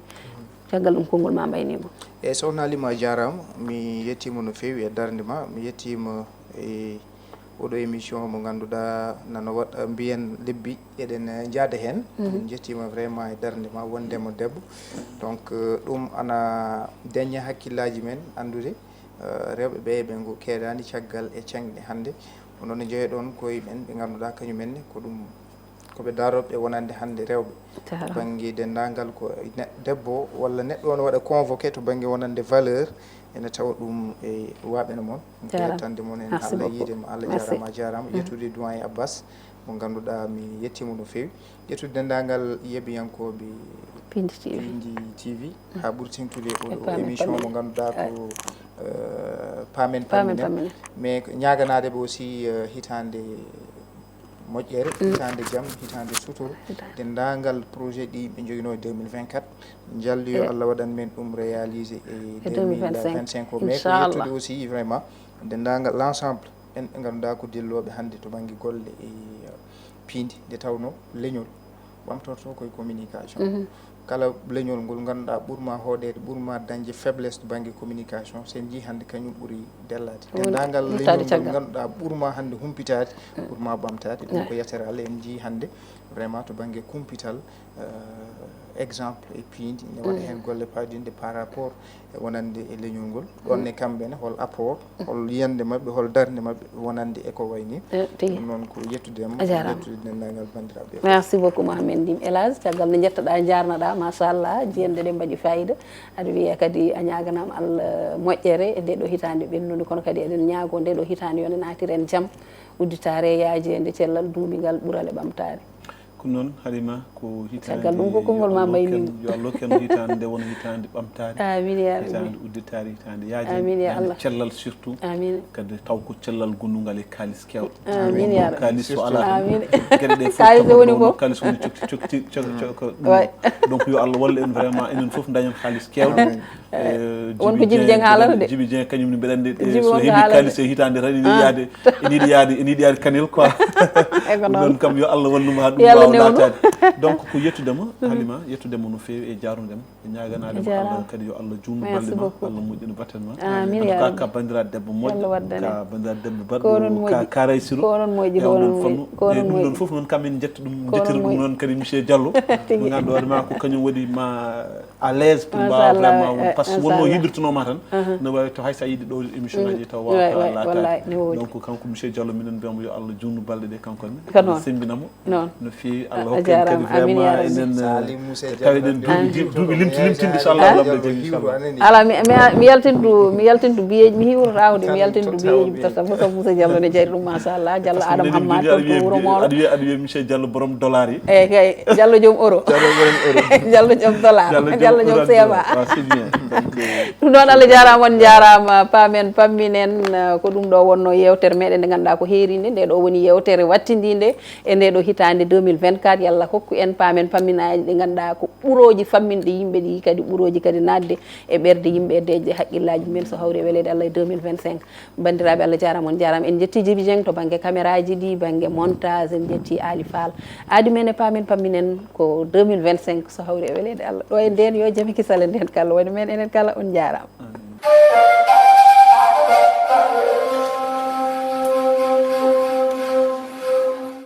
Caggal ɗum, konngol ma mbayniima. Eeyi, Sokhna Halima, a jaaraama. Mi yettiima no feewi e darnde ma. Mi yettiima e oɗo émission mo ngannduɗaa nano waɗa mbiyen lebbi eɗen, eh, njaada heen. Min njettiima vraiment e darnde ma wondema debbo. Donc, eh, ɗum ana daña hakkillaaji men anndude, eh, rewɓe ɓe, ɓe ngo keedaani caggal e ceŋɗe hannde. Onon ne njeyoɗon koye ɓen ɓe ngannduɗaa kañumen ne ko ɗum, ko ɓe daarooɓe wonande hannde rewɓe. To bannge denndaangal ko ne-, debbo walla neɗɗo on waɗa convoqué to bannge wonande valeur, ene tawa ɗum e waaɓe no mon. Yettande mon en. Merci Allah beaucoup. Yiide ma, Allah jaaraama, a jaaraama. Yettude doyen Abbas, mo ngannduɗaa mi yettiima no feewi. Yettude denndaangal yeebiyankooɓe Pindi T V. Pindi T V, haa ɓuri teŋtude o, e o émission mo ngannduɗaa ko, eh, Paamen Paamen Pamminen. Mais ko ñaaganaade ɓe aussi, eh, hitaande moƴƴere, hitaande jam, hitaande sutur. Denndaangal projet ɗi ɓe njoginoo e deux mille vingt-quatre, njalli yo Allah waɗan men ɗum réalisé e deux mille vingt-cinq o. Mais ko yettude aussi vraiment denndaangal l'ensemble en ɓe ngannduɗaa ko dillooɓe hannde to bannge golle e, eh, piindi, nde tawnoo leñol ɓamtorto koye communication. Kala leñol ngol ngannduɗaa ɓurma hooɗeede, ɓurma dañde faiblesse to bannge communication, so en njii hannde kañum ɓuri dellaade. Denndaangal leñol ngol ngannduɗaa ɓurma hannde humpitaade, ɓurma ɓamtaade. Ɗum ko yettere Allah, en njii hannde vraiment to bannge kumpital, eh, exemple e piindi, ne waɗa heen golle paaɗinɗe par rapport e wonande e leñol ngol. Ɗon ne kamɓe ne, hol apport, hol yiyannde maɓɓe, hol darnde maɓɓe wonande e ko wayi ni. Eh, tigi. Ɗum noon ko yettude ma, a jaaraama, yettude denndaangal banndiraaɓe. Merci beaucoup, Mohamed Ndim El Hadj. Caggal nde njettoɗaa, njaarnoɗaa, machallah, jiyannde ɗe mbaɗi fayida. Aɗa wiya kadi a ñaaganaama Allah moƴƴere e nde ɗo hitaande ɓennunde, kono kadi eɗen ñaagoo nde ɗo hitaande yo nde naatiren jam, udditaare, yaajeende, cellal, duumingal, ɓural e ɓamtaare. Ko noon, Halima, ko hitaande, caggal ɗum ko konngol ma mbayni. Yo Allah hokku en hitaande nde wona hitaande ɓamtaare. Amiin, yaa Rabbi. Hitaande udditaare, hitaande yaajeende, amiin, yaa Allah. Cellal surtout. Amiin. Kadi taw ko cellal gonnungal e kaalis keewɗo. Amiin, yaa Rabbi. Kaalis o alaa tan. Amiin. Geɗe ɗe fof kaalis woni fof. Kaalis woni cokti, cokti, cokti, cokti, ɗum. Donc, yo Allah wallu en vraiment, enen fof dañen kaalis keewɗo. Amiin. Eh, won ko Jibi Dieng haalata de. Jibi Dieng kañum ne mbeɗa anndi, eh, so heɓi kaalis e hitaande tan, ene yiɗi yaade, ene yiɗi yaade, ene yiɗi yaade Kanel quoi. E ko noon. Ɗum noon kam yo Allah wallu mo haa ɗum waawa laataade. Donc ko yettude ma, Halima, yettude ma no feewi e jaarnude ma. E ñaaganaade ma Allah kadi yo Allah juutnu balɗe ma, Allah moƴƴina batte ma. Amiin, yaa Rabbi. En tout cas, ka banndiraaɗo debbo moƴƴo, ka banndiraaɗo debbo baɗɗo, ka karaysiro. Ko onon moƴƴi, ko onon moƴƴi, ko onon moƴƴi. Ɗum noon fof noon kam en njettu ɗum, njettira ɗum noon kadi monsieur Diallo. Tigi. Mo ngannduɗaa hoore ma ko kañum waɗi ma à l'aise pour mbaawa vraiment won, par ce que wonno yiɗirtunooma tan, no waawi to hay so a yiɗi ɗo émission aji taw waawata laataade. Donc kanko monsieur Diallo, minen mbiyamo yo Allah juutnu balɗe ɗe kanko ne. Ko noon. Sembinamo. Noon. No feewi, Allah hokka en kadi vraiment enen, eh, tawiɗen duuɓi, duuɓi limti, limtinɗi, so Allah, Allah jaɓi, inchallah. Ala, mi, mi, mi yaltintu, mi yaltintu biyeeji, mi hiwrata awde, mi yaltintu biyeeji, par ce que Moussa Diallo ne jari ɗum, machallah. Diallo Adama Hamma to wuro Mawlo. Aɗa wiya, aɗa wiya monsieur Diallo borom dollar yi. Eyi kay, Diallo joom euro. Diallo joom euro. Diallo joom dollar. Diallo joom C F A. Ah, c'est bien. Donc, euh, ɗum noon, Allah jaaraama, on njaaraama, paamen, pamminen, eh, ko ɗum ɗo wonno yeewtere meɗen nde ngannduɗaa ko heerinde, nde ɗo woni yeewtere wattindinde e nde ɗo hitaande deux mille vingt-quatre. Yalla hokku en paamen pamminaaji ɗi ngannduɗaa ko ɓurooji famminɗe yimɓe ɗi, kadi ɓurooji kadi naatde e ɓerɗe yimɓe, e deeƴde haqqillaaji mumen, so hawri e weleede Allah e deux mille vingt-cinq. Banndiraaɓe, Allah jaaraama, on njaaraama. En njetti Jibi Dieng to bannge caméra ji ɗi, bannge montage, en njetti Ali Fall. Aadi men e paamen pamminen ko deux mille vingt-cinq, so hawri e weleede Allah. Ɗo e ndeen yo jam e kisal e ndeen kala woni men enen kala, on njaaraama.